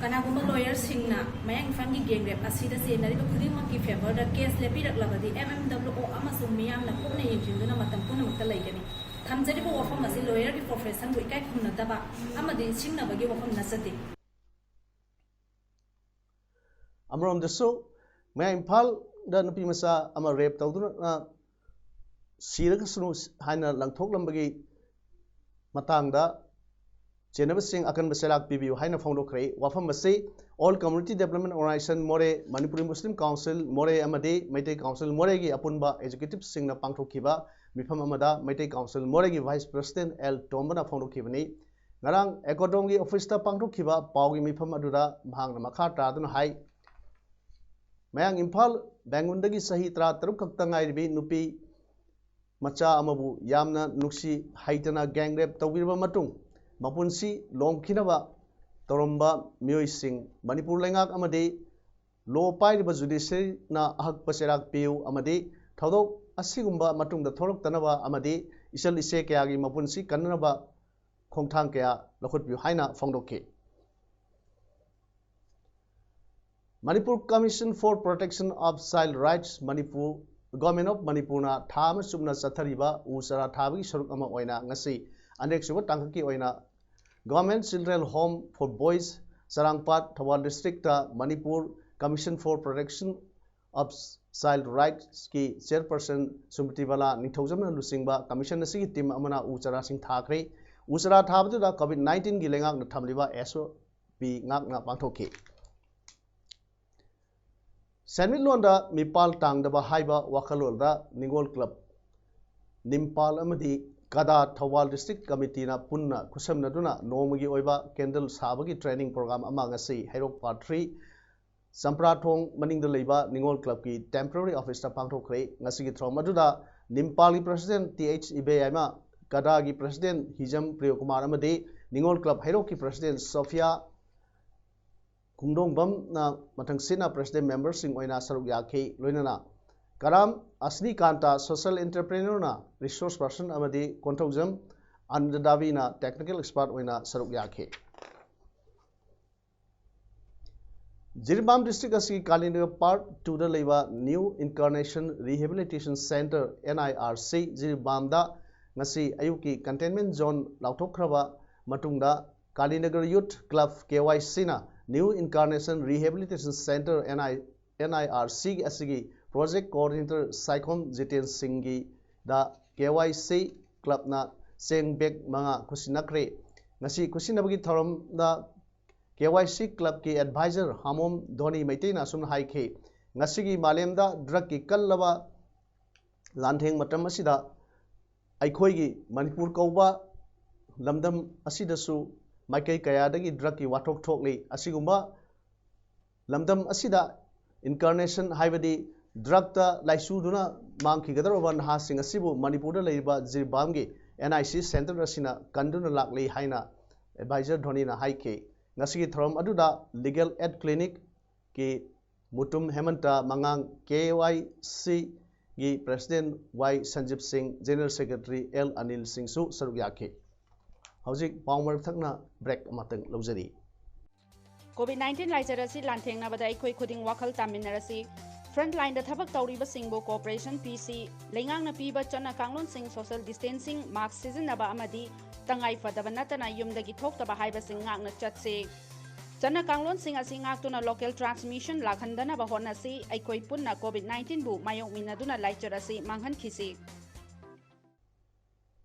ꯀꯅꯥꯒꯨꯝꯕ ꯂꯣꯌꯔꯁꯤꯡꯅ ꯃꯌꯥꯡ ꯏꯝꯐꯥꯜꯒꯤ ꯒꯦꯡꯔꯦꯞ ꯑꯁꯤꯗ ꯆꯦꯟꯅꯔꯤꯕ ꯈꯨꯗꯤꯡꯃꯛꯀꯤ ꯐꯦꯚꯔꯗ ꯀꯦꯁ ꯂꯦꯞꯄꯤꯔꯛꯂꯕꯗꯤ ꯑꯦꯝ ꯑꯦꯝ ꯗꯕ꯭ꯂꯤꯎ ꯑꯣ ꯑꯃꯁꯨꯡ ꯃꯤꯌꯥꯝꯅ ꯀꯨꯞꯅ ꯌꯦꯡꯁꯤꯟꯗꯨꯅ ꯃꯇꯝ ꯄꯨꯝꯅꯃꯛꯇ ꯂꯩꯒꯅꯤ꯫ ꯊꯝꯖꯔꯤꯕ ꯋꯥꯐꯝ ꯑꯁꯤ ꯂꯣꯌꯔꯒꯤ ꯄ꯭ꯔꯣꯐꯦꯁꯟꯕꯨ ꯏꯀꯥꯏ ꯈꯨꯝꯅꯗꯕ ꯑꯃꯗꯤ ꯁꯤꯡꯅꯕꯒꯤ ꯋꯥꯐꯝ ꯅꯠꯆꯗꯦ꯫ ꯑꯃꯔꯣꯝꯗꯁꯨ ꯃꯌꯥꯡ ꯏꯝꯐꯥꯜꯗ ꯅꯨꯄꯤ ꯃꯆꯥ ꯑꯃ ꯔꯦꯞ ꯇꯧꯗꯨꯅ ꯁꯤꯔꯒꯁꯅꯨ ꯍꯥꯏꯅ ꯂꯪꯊꯣꯛꯂꯝꯕꯒꯤ ꯃꯇꯥꯡꯗ ꯆꯦꯟꯅꯕꯁꯤꯡ ꯑꯀꯟꯕ ꯆꯩꯔꯥꯛ ꯄꯤꯕꯤꯌꯨ ꯍꯥꯏꯅ ꯐꯣꯡꯗꯣꯛꯈ꯭ꯔꯦ꯫ ꯋꯥꯐꯝ ꯑꯁꯤ ꯑꯣꯜ ꯀꯝꯃ꯭ꯌꯨꯅꯤꯇꯤ ꯗꯦꯕꯂꯞꯃꯦꯟ ꯑꯣꯔꯒꯅꯥꯏꯖꯦꯁꯟ ꯃꯣꯔꯦ, ꯃꯅꯤꯄꯨꯔꯤ ꯃꯨꯁꯂꯤꯝ ꯀꯥꯎꯟꯁꯤꯜ ꯃꯣꯔꯦ ꯑꯃꯗꯤ ꯃꯩꯇꯩ ꯀꯥꯎꯟꯁꯤꯜ ꯃꯣꯔꯦꯒꯤ ꯑꯄꯨꯟꯕ ꯑꯦꯛꯖꯤꯀ꯭ꯌꯨꯇꯤꯕꯁꯤꯡꯅ ꯄꯥꯡꯊꯣꯛꯈꯤꯕ ꯃꯤꯐꯝ ꯑꯃꯗ ꯃꯩꯇꯩ ꯀꯥꯎꯟꯁꯤꯜ ꯃꯣꯔꯦꯒꯤ ꯚꯥꯏꯁ ꯄ꯭ꯔꯦꯁꯤꯗꯦꯟꯠ ꯑꯦꯜ ꯇꯣꯝꯕꯅ ꯐꯣꯡꯗꯣꯛꯈꯤꯕꯅꯤ꯫ ꯉꯔꯥꯡ ꯑꯦꯀꯣꯗꯣꯝꯒꯤ ꯑꯣꯐꯤꯁꯇ ꯄꯥꯡꯊꯣꯛꯈꯤꯕ ꯄꯥꯎꯒꯤ ꯃꯤꯐꯝ ꯑꯗꯨꯗ ꯃꯍꯥꯛꯅ ꯃꯈꯥ ꯇꯥꯗꯨꯅ ꯍꯥꯏ, ꯃꯌꯥꯡ ꯏꯝꯐꯥꯜ ꯕꯦꯡꯒꯨꯟꯗꯒꯤ ꯆꯍꯤ ꯇꯔꯥ ꯇꯔꯨꯛ ꯈꯛꯇ ꯉꯥꯏꯔꯤꯕꯤ ꯅꯨꯄꯤ ꯃꯆꯥ ꯑꯃꯕꯨ ꯌꯥꯝꯅ ꯅꯨꯡꯁꯤ ꯍꯩꯇꯅ ꯒꯦꯡ ꯔꯦꯞ ꯇꯧꯕꯤꯔꯕ ꯃꯇꯨꯡ ꯃꯄꯨꯟꯁꯤ ꯂꯣꯝꯈꯤꯅꯕ ꯇꯧꯔꯝꯕ ꯃꯤꯑꯣꯏꯁꯤꯡ ꯃꯅꯤꯄꯨꯔ ꯂꯩꯉꯥꯛ ꯑꯃꯗꯤ ꯂꯣ ꯄꯥꯏꯔꯤꯕ ꯖꯨꯗꯤꯁꯤꯌꯔꯤꯅ ꯑꯍꯛꯄ ꯆꯩꯔꯥꯛ ꯄꯤꯌꯨ ꯑꯃꯗꯤ ꯊꯧꯗꯣꯛ ꯑꯁꯤꯒꯨꯝꯕ ꯃꯇꯨꯡꯗ ꯊꯣꯛꯂꯛꯇꯅꯕ ꯑꯃꯗꯤ ꯏꯆꯜ ꯏꯆꯦ ꯀꯌꯥꯒꯤ ꯃꯄꯨꯟꯁꯤ ꯀꯟꯅꯅꯕ ꯈꯣꯡꯊꯥꯡ ꯀꯌꯥ ꯂꯧꯈꯠꯄꯤꯌꯨ ꯍꯥꯏꯅ ꯐꯣꯡꯗꯣꯛꯈꯤ꯫ Manipur Commission for Protection of Child Rights Manipur, Government of ꯃꯅꯤꯄꯨꯔꯅ ꯊꯥ ꯑꯃ ꯆꯨꯞꯅ ꯆꯠꯊꯔꯤꯕ ꯎ ꯆꯥꯔꯥ ꯊꯥꯕꯒꯤ ꯁꯔꯨꯛ ꯑꯃ ꯑꯣꯏꯅ ꯉꯁꯤ ꯑꯅꯤꯔꯛꯁꯨꯕ ꯇꯥꯡꯀꯛꯀꯤ ꯑꯣꯏꯅ Government Children Home for Boys, Charangpat, Thoubal district Manipur Commission for Protection of Child Rightsꯀꯤ ꯆꯤꯌꯔꯄꯔꯁꯟ ꯁꯨꯃ꯭ꯔꯤꯇꯤ ꯕꯂꯥ ꯅꯤꯡꯊꯧꯖꯝꯅ ꯂꯨꯆꯤꯡꯕ ꯀꯃꯤꯁꯟ ꯑꯁꯤꯒꯤ ꯇꯤꯝ ꯑꯃꯅ ꯎ ꯆꯥꯔꯥꯁꯤꯡ ꯊꯥꯈ꯭ꯔꯦ꯫ ꯎ ꯆꯥꯔꯥ ꯊꯥꯕꯗꯨꯗ ꯀꯣꯚꯤꯗ ꯅꯥꯏꯟꯇꯤꯟꯒꯤ ꯂꯩꯉꯥꯛꯅ ꯊꯝꯂꯤꯕ ꯑꯦꯁ ꯑꯣ ꯄꯤ ꯉꯥꯛꯅ ꯄꯥꯡꯊꯣꯛꯈꯤ꯫ ꯁꯦꯟꯃꯤꯠꯂꯣꯟꯗ ꯃꯤꯄꯥꯜ ꯇꯥꯡꯗꯕ ꯍꯥꯏꯕ ꯋꯥꯈꯜꯂꯣꯟꯗ ꯅꯤꯉꯣꯜ ꯀ꯭ꯂꯕ, ꯅꯤꯝꯄꯥꯜ ꯑꯃꯗꯤ ꯀꯗꯥ ꯊꯧꯕꯥꯜ ꯗꯤꯁꯇ꯭ꯔꯤꯛ ꯀꯃꯤꯇꯤꯅ ꯄꯨꯟꯅ ꯈꯨꯠꯁꯝꯅꯗꯨꯅ ꯅꯣꯡꯃꯒꯤ ꯑꯣꯏꯕ ꯀꯦꯟꯗꯜ ꯁꯥꯕꯒꯤ ꯇ꯭ꯔꯦꯅꯤꯡ ꯄ꯭ꯔꯣꯒ꯭ꯔꯥꯝ ꯑꯃ ꯉꯁꯤ ꯍꯩꯔꯣꯛ ꯄꯥꯔꯠ ꯊ꯭ꯔꯤ ꯆꯝꯄ꯭ꯔꯥꯊꯣꯡ ꯃꯅꯤꯡꯗ ꯂꯩꯕ ꯅꯤꯉꯣꯜ ꯀ꯭ꯂꯕꯀꯤ ꯇꯦꯝꯄꯔꯔꯤ ꯑꯣꯐꯤꯁꯇ ꯄꯥꯡꯊꯣꯛꯈ꯭ꯔꯦ꯫ ꯉꯁꯤꯒꯤ ꯊꯧꯔꯝ ꯑꯗꯨꯗ ꯅꯤꯝꯄꯥꯜꯒꯤ ꯄ꯭ꯔꯁꯤꯗꯦꯟꯠ ꯇꯤ ꯑꯩꯆ ꯏꯕꯦꯌꯥꯏꯃ, ꯀꯗꯥꯒꯤ ꯄ꯭ꯔꯦꯁꯤꯗꯦꯟ ꯍꯤꯖꯝ ꯄ꯭ꯔꯤꯌꯣꯀꯨꯃꯥꯔ ꯑꯃꯗꯤ ꯅꯤꯉꯣꯜ ꯀ꯭ꯂꯕ ꯍꯩꯔꯣꯛꯀꯤ ꯄ꯭ꯔꯦꯁꯤꯗꯦꯟ ꯁꯣꯐꯤꯌꯥ ꯈꯣꯡꯗꯣꯡꯕꯝꯅ ꯃꯊꯪꯁꯤꯠꯅ ꯄ꯭ꯔꯦꯁꯤꯗꯦꯟ ꯃꯦꯝꯕꯔꯁꯤꯡ ꯑꯣꯏꯅ ꯁꯔꯨꯛ ꯌꯥꯈꯤ꯫ ꯂꯣꯏꯅꯅ ꯀꯔꯥꯝ ꯑꯁꯅꯤꯀꯥꯟꯇ ꯁꯣꯁꯤꯌꯦꯜ ꯑꯦꯟꯇꯔꯄ꯭ꯔꯦꯅꯔꯅ ꯔꯤꯁꯣꯔꯁ ꯄꯔꯁꯟ ꯑꯃꯗꯤ ꯀꯣꯟꯊꯧꯖꯝ ꯑꯅꯟꯗ ꯗꯥꯕꯤꯅ ꯇꯦꯛꯅꯤꯀꯦꯜ ꯑꯦꯛꯁꯄꯥꯔꯠ ꯑꯣꯏꯅ ꯁꯔꯨꯛ ꯌꯥꯈꯤ꯫ ꯖꯤꯔꯤꯕꯥꯝ ꯗꯤꯁꯇ꯭ꯔꯤꯛ ꯑꯁꯤꯒꯤ ꯀꯥꯂꯤꯅꯒꯔ ꯄꯥꯔꯠ ꯇꯨꯗ ꯂꯩꯕ new incarnation rehabilitation centre, N I R C, ꯖꯤꯔꯤꯕꯥꯝꯗ ꯉꯁꯤ ꯑꯌꯨꯛꯀꯤ ꯀꯟꯇꯦꯟꯃꯦꯟ ꯖꯣꯟ ꯂꯥꯎꯊꯣꯛꯈ꯭ꯔꯕ ꯃꯇꯨꯡꯗ, ꯀꯥꯂꯤꯅꯒꯔ ꯌꯨꯠ ꯀ꯭ꯂꯕ, ꯀꯦ ꯋꯥꯏ ꯁꯤꯅ new incarnation rehabilitation centre, N I, N I R C ꯑꯁꯤꯒꯤ ꯄ꯭ꯔꯣꯖꯦꯛ ꯀꯣꯑꯣꯔꯗꯤꯅꯦꯇꯔ ꯁꯥꯏꯈꯣꯝ ꯖꯤꯇꯦꯟ ꯁꯤꯡꯒꯤꯗ ꯀꯦ ꯋꯥꯏ ꯁꯤ ꯀ꯭ꯂꯕꯅ ꯆꯦꯡ ꯕꯦꯒ ꯃꯉꯥ ꯈꯨꯠꯁꯤꯟꯅꯈ꯭ꯔꯦ꯫ ꯉꯁꯤ ꯈꯨꯠꯁꯤꯟꯅꯕꯒꯤ ꯊꯧꯔꯝꯗ ꯀꯦ ꯋꯥꯏ ꯁꯤ ꯀ꯭ꯂꯕꯀꯤ ꯑꯦꯗꯚꯥꯏꯖꯔ ꯍꯥꯃꯣꯝ ꯙꯣꯅꯤ ꯃꯩꯇꯩꯅ ꯑꯁꯨꯝꯅ ꯍꯥꯏꯈꯤ, "ꯉꯁꯤꯒꯤ ꯃꯥꯂꯦꯝꯗ ꯗ꯭ꯔꯒꯀꯤ ꯀꯜꯂꯕ ꯂꯥꯟꯊꯦꯡ ꯃꯇꯝ ꯑꯁꯤꯗ ꯑꯩꯈꯣꯏꯒꯤ ꯃꯅꯤꯄꯨꯔ ꯀꯧꯕ ꯂꯝꯗꯝ ꯑꯁꯤꯗꯁꯨ ꯃꯥꯏꯀꯩ ꯀꯌꯥꯗꯒꯤ ꯗ꯭ꯔꯒꯀꯤ ꯋꯥꯊꯣꯛ ꯊꯣꯛꯂꯤ꯫ ꯑꯁꯤꯒꯨꯝꯕ ꯂꯝꯗꯝ ꯑꯁꯤꯗ ꯏꯟꯀꯥꯔꯅꯦꯁꯟ, ꯍꯥꯏꯕꯗꯤ ꯗ꯭ꯔꯒꯇ ꯂꯥꯏꯆꯨꯗꯨꯅ ꯃꯥꯡꯈꯤꯒꯗꯧꯔꯕ ꯅꯍꯥꯁꯤꯡ ꯑꯁꯤꯕꯨ ꯃꯅꯤꯄꯨꯔꯗ ꯂꯩꯔꯤꯕ ꯖꯤꯔꯤꯕꯥꯝꯒꯤ ꯑꯦꯟ ꯑꯥꯏ ꯁꯤ ꯁꯦꯟꯇꯔ ꯑꯁꯤꯅ ꯀꯟꯗꯨꯅ ꯂꯥꯛꯂꯤ" ꯍꯥꯏꯅ ꯑꯦꯗꯚꯥꯏꯖꯔ ꯙꯣꯅꯤꯅ ꯍꯥꯏꯈꯤ꯫ ꯉꯁꯤꯒꯤ ꯊꯧꯔꯝ ꯑꯗꯨꯗ ꯂꯤꯒꯦꯜ ꯑꯦꯗ ꯀ꯭ꯂꯤꯅꯤꯛꯀꯤ ꯃꯨꯇꯨꯝ ꯍꯦꯃꯟꯇ, ꯃꯉꯥꯡ ꯀꯦ ꯋꯥꯏ ꯁꯤꯒꯤ ꯄ꯭ꯔꯦꯁꯤꯗꯦꯟ ꯋꯥꯏ ꯁꯟꯖꯤꯞ ꯁꯤꯡ, ꯖꯦꯅꯔꯦꯜ ꯁꯦꯀ꯭ꯔꯦꯇꯔꯤ ꯑꯦꯜ ꯑꯅꯤꯜ ꯁꯤꯡꯁꯨ ꯁꯔꯨꯛ ꯌꯥꯈꯤ꯫ ꯍꯧꯖꯤꯛ ꯄꯥꯎ ꯃꯔꯛ ꯊꯛꯅ ꯕ꯭ꯔꯦꯛ ꯑꯃꯇꯪ ꯂꯧꯖꯔꯤ꯫ ꯀꯣꯚꯤꯗ ꯅꯥꯏꯟꯇꯤꯟ ꯂꯥꯏꯆꯠ ꯑꯁꯤ ꯂꯥꯟꯊꯦꯡꯅꯕꯗ ꯑꯩꯈꯣꯏ ꯈꯨꯗꯤꯡ ꯋꯥꯈꯜ ꯇꯥꯃꯤꯟꯅꯔꯁꯤ꯫ ꯐ꯭ꯔꯟꯠꯂꯥꯏꯟꯗ ꯊꯕꯛ ꯇꯧꯔꯤꯕꯁꯤꯡꯕꯨ ꯀꯣꯑꯣꯄꯔꯦꯁꯟ ꯄꯤꯁꯤ꯫ ꯂꯩꯉꯥꯛꯅ ꯄꯤꯕ ꯆꯠꯅ ꯀꯥꯡꯂꯣꯟꯁꯤꯡ, ꯁꯣꯁꯤꯌꯦꯜ ꯗꯤꯁꯇꯦꯟꯁꯤꯡ, ꯃꯥꯁꯛ ꯁꯤꯖꯤꯟꯅꯕ ꯑꯃꯗꯤ ꯇꯉꯥꯏ ꯐꯗꯕ ꯅꯠꯇꯅ ꯌꯨꯝꯗꯒꯤ ꯊꯣꯛꯇꯕ ꯍꯥꯏꯕꯁꯤꯡ ꯉꯥꯛꯅ ꯆꯠꯁꯤ꯫ ꯆꯠꯅ ꯀꯥꯡꯂꯣꯟꯁꯤꯡ ꯑꯁꯤ ꯉꯥꯛꯇꯨꯅ ꯂꯣꯀꯦꯜ ꯇ꯭ꯔꯥꯟꯁꯃꯤꯁꯟ ꯂꯥꯛꯍꯟꯗꯅꯕ ꯍꯣꯠꯅꯁꯤ꯫ ꯑꯩꯈꯣꯏ ꯄꯨꯟꯅ ꯀꯣꯚꯤꯗ ꯅꯥꯏꯟꯇꯤꯟꯕꯨ ꯃꯥꯌꯣꯛꯃꯤꯟꯅꯗꯨꯅ ꯂꯥꯏꯆꯠ ꯑꯁꯤ ꯃꯥꯡꯍꯟꯈꯤꯁꯤ꯫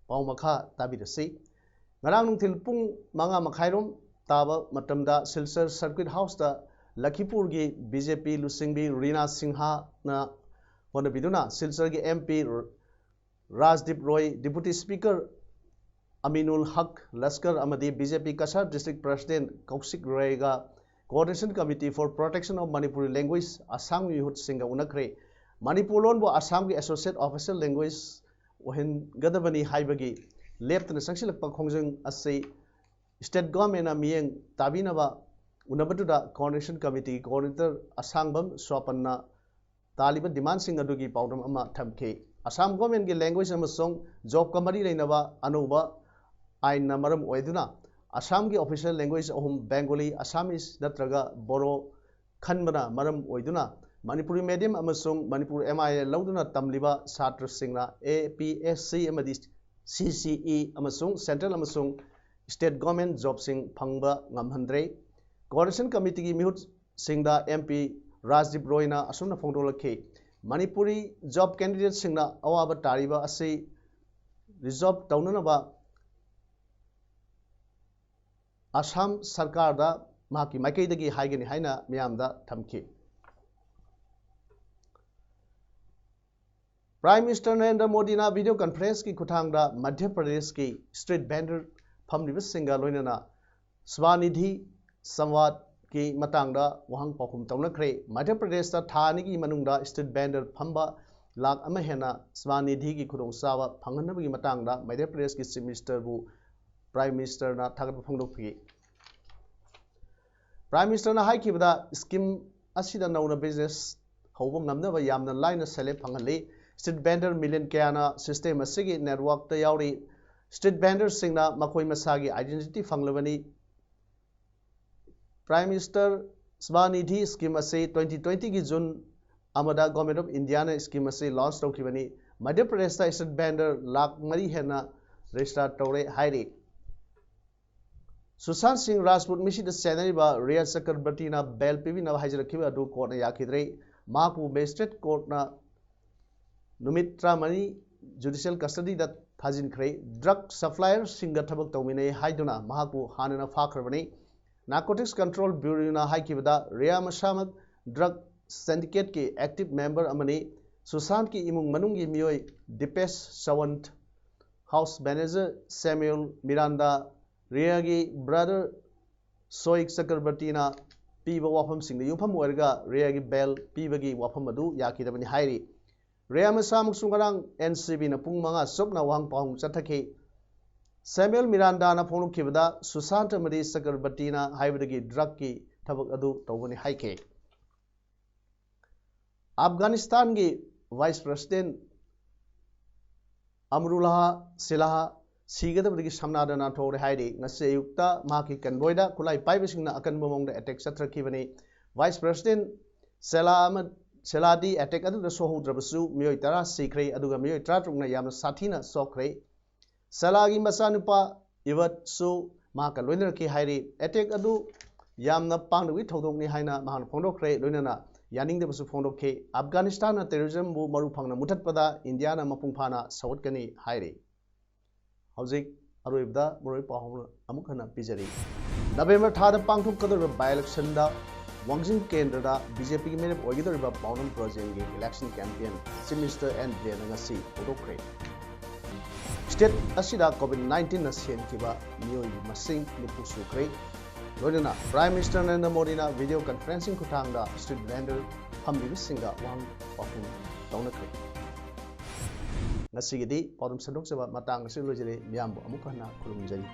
ꯄꯥꯎ ꯃꯈꯥ ꯇꯥꯕꯤꯔꯁꯤ꯫ ꯉꯔꯥꯡ ꯅꯨꯡꯊꯤꯜ ꯄꯨꯡ ꯃꯉꯥ ꯃꯈꯥꯏꯔꯣꯝ ꯇꯥꯕ ꯃꯇꯝꯗ ꯁꯤꯜꯆꯔ ꯁꯔꯀ꯭ꯌꯨꯠ ꯍꯥꯎꯁꯇ ꯂꯈꯤꯄꯨꯔꯒꯤ ꯕꯤ ꯖꯦ ꯄꯤ ꯂꯨꯆꯤꯡꯕꯤ ꯔꯤꯅꯥ ꯁꯤꯡꯍꯅ ꯍꯣꯠꯅꯕꯤꯗꯨꯅ ꯁꯤꯜꯆꯔꯒꯤ M P Rajdeep Roy, deputy speaker Aminul Haque Laskar ꯑꯃꯗꯤ B J P Cachar district president Kaushik ꯔꯣꯏꯒ Coordination Committee for Protection of Manipuri Language ꯑꯁꯥꯝꯒꯤ ꯃꯤꯍꯨꯠꯁꯤꯡꯒ ꯎꯅꯈ꯭ꯔꯦ꯫ ꯃꯅꯤꯄꯨꯔ ꯂꯣꯟꯕꯨ ꯑꯁꯥꯝꯒꯤ ꯑꯦꯁꯣꯁꯤꯌꯦꯠ ꯑꯣꯐꯤꯁꯤꯌꯦꯜ ꯂꯦꯡꯒ꯭ꯋꯦꯖ ꯑꯣꯏꯍꯟꯒꯗꯕꯅꯤ ꯍꯥꯏꯕꯒꯤ ꯂꯦꯞꯇꯅ ꯆꯪꯁꯤꯜꯂꯛꯄ ꯈꯣꯡꯖꯪ ꯑꯁꯤ state governmentꯅ ꯃꯤꯠꯌꯦꯡ ꯇꯥꯕꯤꯅꯕ ꯎꯅꯕꯗꯨꯗ coordination committeeꯒꯤ coordinator ꯑꯁꯥꯡꯕꯝ ꯁ꯭ꯋꯥꯄꯟꯅ ꯇꯥꯜꯂꯤꯕ demandꯁꯤꯡ ꯑꯗꯨꯒꯤ ꯄꯥꯎꯗꯝ ꯑꯃ ꯊꯝꯈꯤ꯫ ꯑꯁꯥꯝ governmentꯀꯤ language ꯑꯃꯁꯨꯡ jobꯀ ꯃꯔꯤ ꯂꯩꯅꯕ ꯑꯅꯧꯕ ꯑꯥꯏꯟꯅ ꯃꯔꯝ ꯑꯣꯏꯗꯨꯅ ꯑꯁꯥꯝꯒꯤ official language ꯑꯍꯨꯝ, Bengali, Assamese ꯅꯠꯇ꯭ꯔꯒ Bodo, ꯈꯟꯕꯅ ꯃꯔꯝ ꯑꯣꯏꯗꯨꯅ ꯃꯅꯤꯄꯨꯔꯤ medium ꯑꯃꯁꯨꯡ ꯃꯅꯤꯄꯨꯔ MIL ꯂꯧꯗꯨꯅ ꯇꯝꯂꯤꯕ ꯁꯥꯇ꯭ꯔꯁꯤꯡꯅ APSC ꯑꯃꯗꯤ CCE ꯑꯃꯁꯨꯡ central ꯑꯃꯁꯨꯡ state government jobꯁꯤꯡ ꯐꯪꯕ ꯉꯝꯍꯟꯗ꯭ꯔꯦ꯫ Coordination committeeꯒꯤ ꯃꯤꯍꯨꯠꯁꯤꯡꯗ MP ꯔꯥꯖꯗꯤꯞ ꯔꯣꯏꯅ ꯑꯁꯨꯝꯅ ꯐꯣꯡꯗꯣꯛꯂꯛꯈꯤ, ꯃꯅꯤꯄꯨꯔꯤ job candidateꯁꯤꯡꯅ ꯑꯋꯥꯕ ꯇꯥꯔꯤꯕ ꯑꯁꯤ resolve ꯇꯧꯅꯅꯕ ꯑꯁꯥꯝ ꯁꯔꯀꯥꯔꯗ ꯃꯍꯥꯛꯀꯤ ꯃꯥꯏꯀꯩꯗꯒꯤ ꯍꯥꯏꯒꯅꯤ ꯍꯥꯏꯅ ꯃꯤꯌꯥꯝꯗ ꯊꯝꯈꯤ꯫ Prime Minister ꯅꯔꯦꯟꯗ꯭ꯔ ꯃꯣꯗꯤꯅ video conferenceꯀꯤ ꯈꯨꯠꯊꯥꯡꯗ ꯃꯙ꯭ꯌ ꯄ꯭ꯔꯗꯦꯁꯀꯤ street vendor ꯐꯝꯂꯤꯕꯁꯤꯡꯒ ꯂꯣꯏꯅꯅ ꯁ꯭ꯋꯥꯅꯤꯙꯤ ꯁꯝꯋꯥꯗꯀꯤ ꯃꯇꯥꯡꯗ ꯋꯥꯍꯪ ꯄꯥꯎꯈꯨꯝ ꯇꯧꯅꯈ꯭ꯔꯦ꯫ ꯃꯙ꯭ꯌ ꯄ꯭ꯔꯗꯦꯁꯇ ꯊꯥ ꯑꯅꯤꯒꯤ ꯃꯅꯨꯡꯗ street vendor ꯐꯝꯕ ꯂꯥꯈ ꯑꯃ ꯍꯦꯟꯅ ꯁ꯭ꯋꯥꯅꯤꯙꯤꯒꯤ ꯈꯨꯗꯣꯡꯆꯥꯕ ꯐꯪꯍꯟꯅꯕꯒꯤ ꯃꯇꯥꯡꯗ ꯃꯙ꯭ꯌ ꯄ꯭ꯔꯗꯦꯁꯀꯤ Chief Ministerꯕꯨ Prime Ministerꯅ ꯊꯥꯒꯠꯄ ꯐꯣꯡꯗꯣꯛꯈꯤ꯫ Prime Ministerꯅ ꯍꯥꯏꯈꯤꯕꯗ, scheme ꯑꯁꯤꯗ ꯅꯧꯅ business ꯍꯧꯕ ꯉꯝꯅꯕ ꯌꯥꯝꯅ ꯂꯥꯏꯅ ꯁꯦꯜꯐ ꯐꯪꯍꯜꯂꯤ꯫ Street vendor million ꯀꯌꯥꯅ system ꯑꯁꯤꯒꯤ networkꯇ ꯌꯥꯎꯔꯤ꯫ Street vendorꯁꯤꯡꯅ ꯃꯈꯣꯏ ꯃꯁꯥꯒꯤ identity ꯐꯪꯂꯕꯅꯤ꯫ Prime Minister Swanidhi scheme ꯑꯁꯤ twenty twentyꯒꯤ June ꯑꯃꯗ Government of Indiaꯅ scheme ꯑꯁꯤ launch ꯇꯧꯈꯤꯕꯅꯤ꯫ ꯃꯙ꯭ꯌ ꯄ꯭ꯔꯗꯦꯁꯇ street vendor ꯂꯥꯈ ꯃꯔꯤ ꯍꯦꯟꯅ register ꯇꯧꯔꯦ ꯍꯥꯏꯔꯤ꯫ ꯁꯨꯁꯥꯟꯠ ꯁꯤꯡ ꯔꯥꯖꯄꯨꯠ ꯃꯤꯁꯤꯗ ꯆꯦꯟꯅꯔꯤꯕ ꯔꯤꯌꯥ ꯆꯀ꯭ꯔꯕꯔꯇꯤꯅ bail ꯄꯤꯕꯤꯅꯕ ꯍꯥꯏꯖꯔꯛꯈꯤꯕ ꯑꯗꯨ courtꯅ ꯌꯥꯈꯤꯗ꯭ꯔꯦ꯫ ꯃꯍꯥꯛꯄꯨ magistrate courtꯅ ꯅꯨꯃꯤꯠ ꯇꯔꯥꯃꯔꯤ judicial custodyꯗ ꯊꯥꯖꯤꯟꯈ꯭ꯔꯦ꯫ Drug supplierꯁꯤꯡꯒ ꯊꯕꯛ ꯇꯧꯃꯤꯟꯅꯩ ꯍꯥꯏꯗꯨꯅ ꯃꯍꯥꯛꯄꯨ ꯍꯥꯟꯅꯅ ꯐꯥꯈ꯭ꯔꯕꯅꯤ꯫ Narcotics Control Bureauꯅ ꯍꯥꯏꯈꯤꯕꯗ, ꯔꯤꯌꯥ ꯃꯁꯥꯃꯛ drug syndicateꯀꯤ active member ꯑꯃꯅꯤ꯫ ꯁꯨꯁꯥꯟꯠꯀꯤ ꯏꯃꯨꯡ ꯃꯅꯨꯡꯒꯤ ꯃꯤꯑꯣꯏ ꯗꯤꯄꯦꯁ ꯁꯥꯋꯟꯠ, house manager ꯁꯦꯃ꯭ꯌꯨꯜ ꯃꯤꯔꯥꯟꯗꯥ, ꯔꯤꯌꯥꯒꯤ brother ꯁꯣꯏꯛ ꯆꯀ꯭ꯔꯕꯔꯇꯤꯅ ꯄꯤꯕ ꯋꯥꯐꯝꯁꯤꯡꯗ ꯌꯨꯝꯐꯝ ꯑꯣꯏꯔꯒ ꯔꯤꯌꯥꯒꯤ bail ꯄꯤꯕꯒꯤ ꯋꯥꯐꯝ ꯑꯗꯨ ꯌꯥꯈꯤꯗꯕꯅꯤ ꯍꯥꯏꯔꯤ꯫ ꯔꯤꯌꯥ ꯃꯁꯥꯃꯛꯁꯨ ꯉꯔꯥꯡ NCBꯅ ꯄꯨꯡ ꯃꯉꯥ ꯆꯨꯞꯅ ꯋꯥꯍꯪ ꯄꯥꯎꯍꯪ ꯆꯠꯊꯈꯤ꯫ ꯁꯦꯃ꯭ꯌꯨꯑꯦꯜ ꯃꯤꯔꯥꯟꯗꯥꯅ ꯐꯣꯡꯗꯣꯛꯈꯤꯕꯗ, ꯁꯨꯁꯥꯟꯇ ꯑꯃꯗꯤ ꯆꯀ꯭ꯔꯕꯔꯇꯤꯅ ꯍꯥꯏꯕꯗꯒꯤ ꯗ꯭ꯔꯒꯀꯤ ꯊꯕꯛ ꯑꯗꯨ ꯇꯧꯕꯅꯤ ꯍꯥꯏꯈꯤ꯫ ꯑꯐꯒꯥꯅꯤꯁꯇꯥꯟꯒꯤ ꯚꯥꯏꯁ ꯄ꯭ꯔꯁꯤꯗꯦꯟ ꯑꯃꯔꯨꯜꯂꯥꯍ ꯁꯤꯂꯥꯍ ꯁꯤꯒꯗꯕꯗꯒꯤ ꯁꯝꯅꯥꯗ ꯅꯥꯟꯊꯣꯛꯂꯦ ꯍꯥꯏꯔꯤ꯫ ꯉꯁꯤ ꯑꯌꯨꯛꯇ ꯃꯍꯥꯛꯀꯤ ꯀꯟꯚꯣꯏꯗ ꯈꯨꯠꯂꯥꯏ ꯄꯥꯏꯕꯁꯤꯡꯅ ꯑꯀꯟꯕ ꯃꯑꯣꯡꯗ ꯑꯦꯇꯦꯛ ꯆꯠꯊꯈꯤꯕꯅꯤ꯫ ꯚꯥꯏꯁ ꯄ꯭ꯔꯁꯤꯗꯦꯟ ꯁꯦꯂꯥ ꯑꯃ, ꯁꯦꯂꯥꯗꯤ ꯑꯦꯇꯦꯛ ꯑꯗꯨꯗ ꯁꯣꯛꯍꯧꯗ꯭ꯔꯕꯁꯨ ꯃꯤꯑꯣꯏ ꯇꯔꯥ ꯁꯤꯈ꯭ꯔꯦ, ꯑꯗꯨꯒ ꯃꯤꯑꯣꯏ ꯇꯔꯥꯇꯔꯨꯛꯅ ꯌꯥꯝꯅ ꯁꯥꯊꯤꯅ ꯁꯣꯛꯈ꯭ꯔꯦ꯫ ꯁꯦꯂꯥꯒꯤ ꯃꯆꯥꯅꯨꯄꯥ ꯏꯕꯠꯁꯨ ꯃꯍꯥꯛꯀ ꯂꯣꯏꯅꯔꯛꯈꯤ ꯍꯥꯏꯔꯤ꯫ ꯑꯦꯇꯦꯛ ꯑꯗꯨ ꯌꯥꯝꯅ ꯄꯥꯡꯗꯕꯒꯤ ꯊꯧꯗꯣꯛꯅꯤ ꯍꯥꯏꯅ ꯃꯍꯥꯛꯅ ꯐꯣꯡꯗꯣꯛꯈ꯭ꯔꯦ, ꯂꯣꯏꯅꯅ ꯌꯥꯅꯤꯡꯗꯕꯁꯨ ꯐꯣꯡꯗꯣꯛꯈꯤ꯫ ꯑꯐꯒꯥꯅꯤꯁꯇꯥꯟꯅ ꯇꯦꯔꯣꯔꯤꯖꯝꯕꯨ ꯃꯔꯨ ꯐꯪꯅ ꯃꯨꯊꯠꯄꯗ ꯏꯟꯗꯤꯌꯥꯅ ꯃꯄꯨꯡ ꯐꯥꯅ ꯁꯧꯒꯠꯀꯅꯤ ꯍꯥꯏꯔꯤ꯫ ꯍꯧꯖꯤꯛ ꯑꯔꯣꯏꯕꯗ ꯃꯔꯨꯑꯣꯏ ꯄꯥꯎ ꯑꯃꯨꯛ ꯍꯟꯅ ꯄꯤꯖꯔꯤ꯫ ꯅꯕꯦꯝꯕꯔ ꯊꯥꯗ ꯄꯥꯡꯊꯣꯛꯀꯗꯧꯔꯤꯕ by election ꯗ ꯋꯥꯡꯖꯤꯡ ꯀꯦꯟꯗ꯭ꯔꯗ ꯕꯤ ꯖꯦ ꯄꯤꯒꯤ ꯃꯤꯔꯦꯞ ꯑꯣꯏꯒꯗꯧꯔꯤꯕ ꯄꯥꯎꯅꯝ ꯄ꯭ꯔꯣꯖꯦꯟꯒꯤ election campaign Chief Minister N ꯕꯤꯔꯦꯟꯅ ꯉꯁꯤ ꯍꯧꯗꯣꯛꯈ꯭ꯔꯦ꯫ State ꯑꯁꯤꯗ COVID nineteen ꯅ ꯁꯤꯍꯟꯈꯤꯕ ꯃꯤꯑꯣꯏ ꯃꯁꯤꯡ ꯅꯤꯐꯨ ꯁꯨꯈ꯭ꯔꯦ꯫ ꯂꯣꯏꯅꯅ Prime Minister ꯅꯔꯦꯟꯗ꯭ꯔ ꯃꯣꯗꯤꯅ video conferencing ꯈꯨꯠꯊꯥꯡꯗ street vendor ꯐꯝꯂꯤꯕꯁꯤꯡꯒ ꯋꯥꯍꯪ ꯄꯥꯎꯈꯨꯝ ꯇꯧꯅꯈ꯭ꯔꯦ꯫ ꯉꯁꯤꯒꯤꯗꯤ ꯄꯥꯎꯗꯝ ꯁꯟꯗꯣꯛꯆꯕ ꯃꯇꯥꯡ ꯑꯁꯤꯗ ꯂꯣꯏꯖꯔꯦ꯫ ꯃꯤꯌꯥꯝꯕꯨ ꯑꯃꯨꯛ ꯍꯟꯅ ꯈꯨꯔꯨꯝꯖꯔꯤ꯫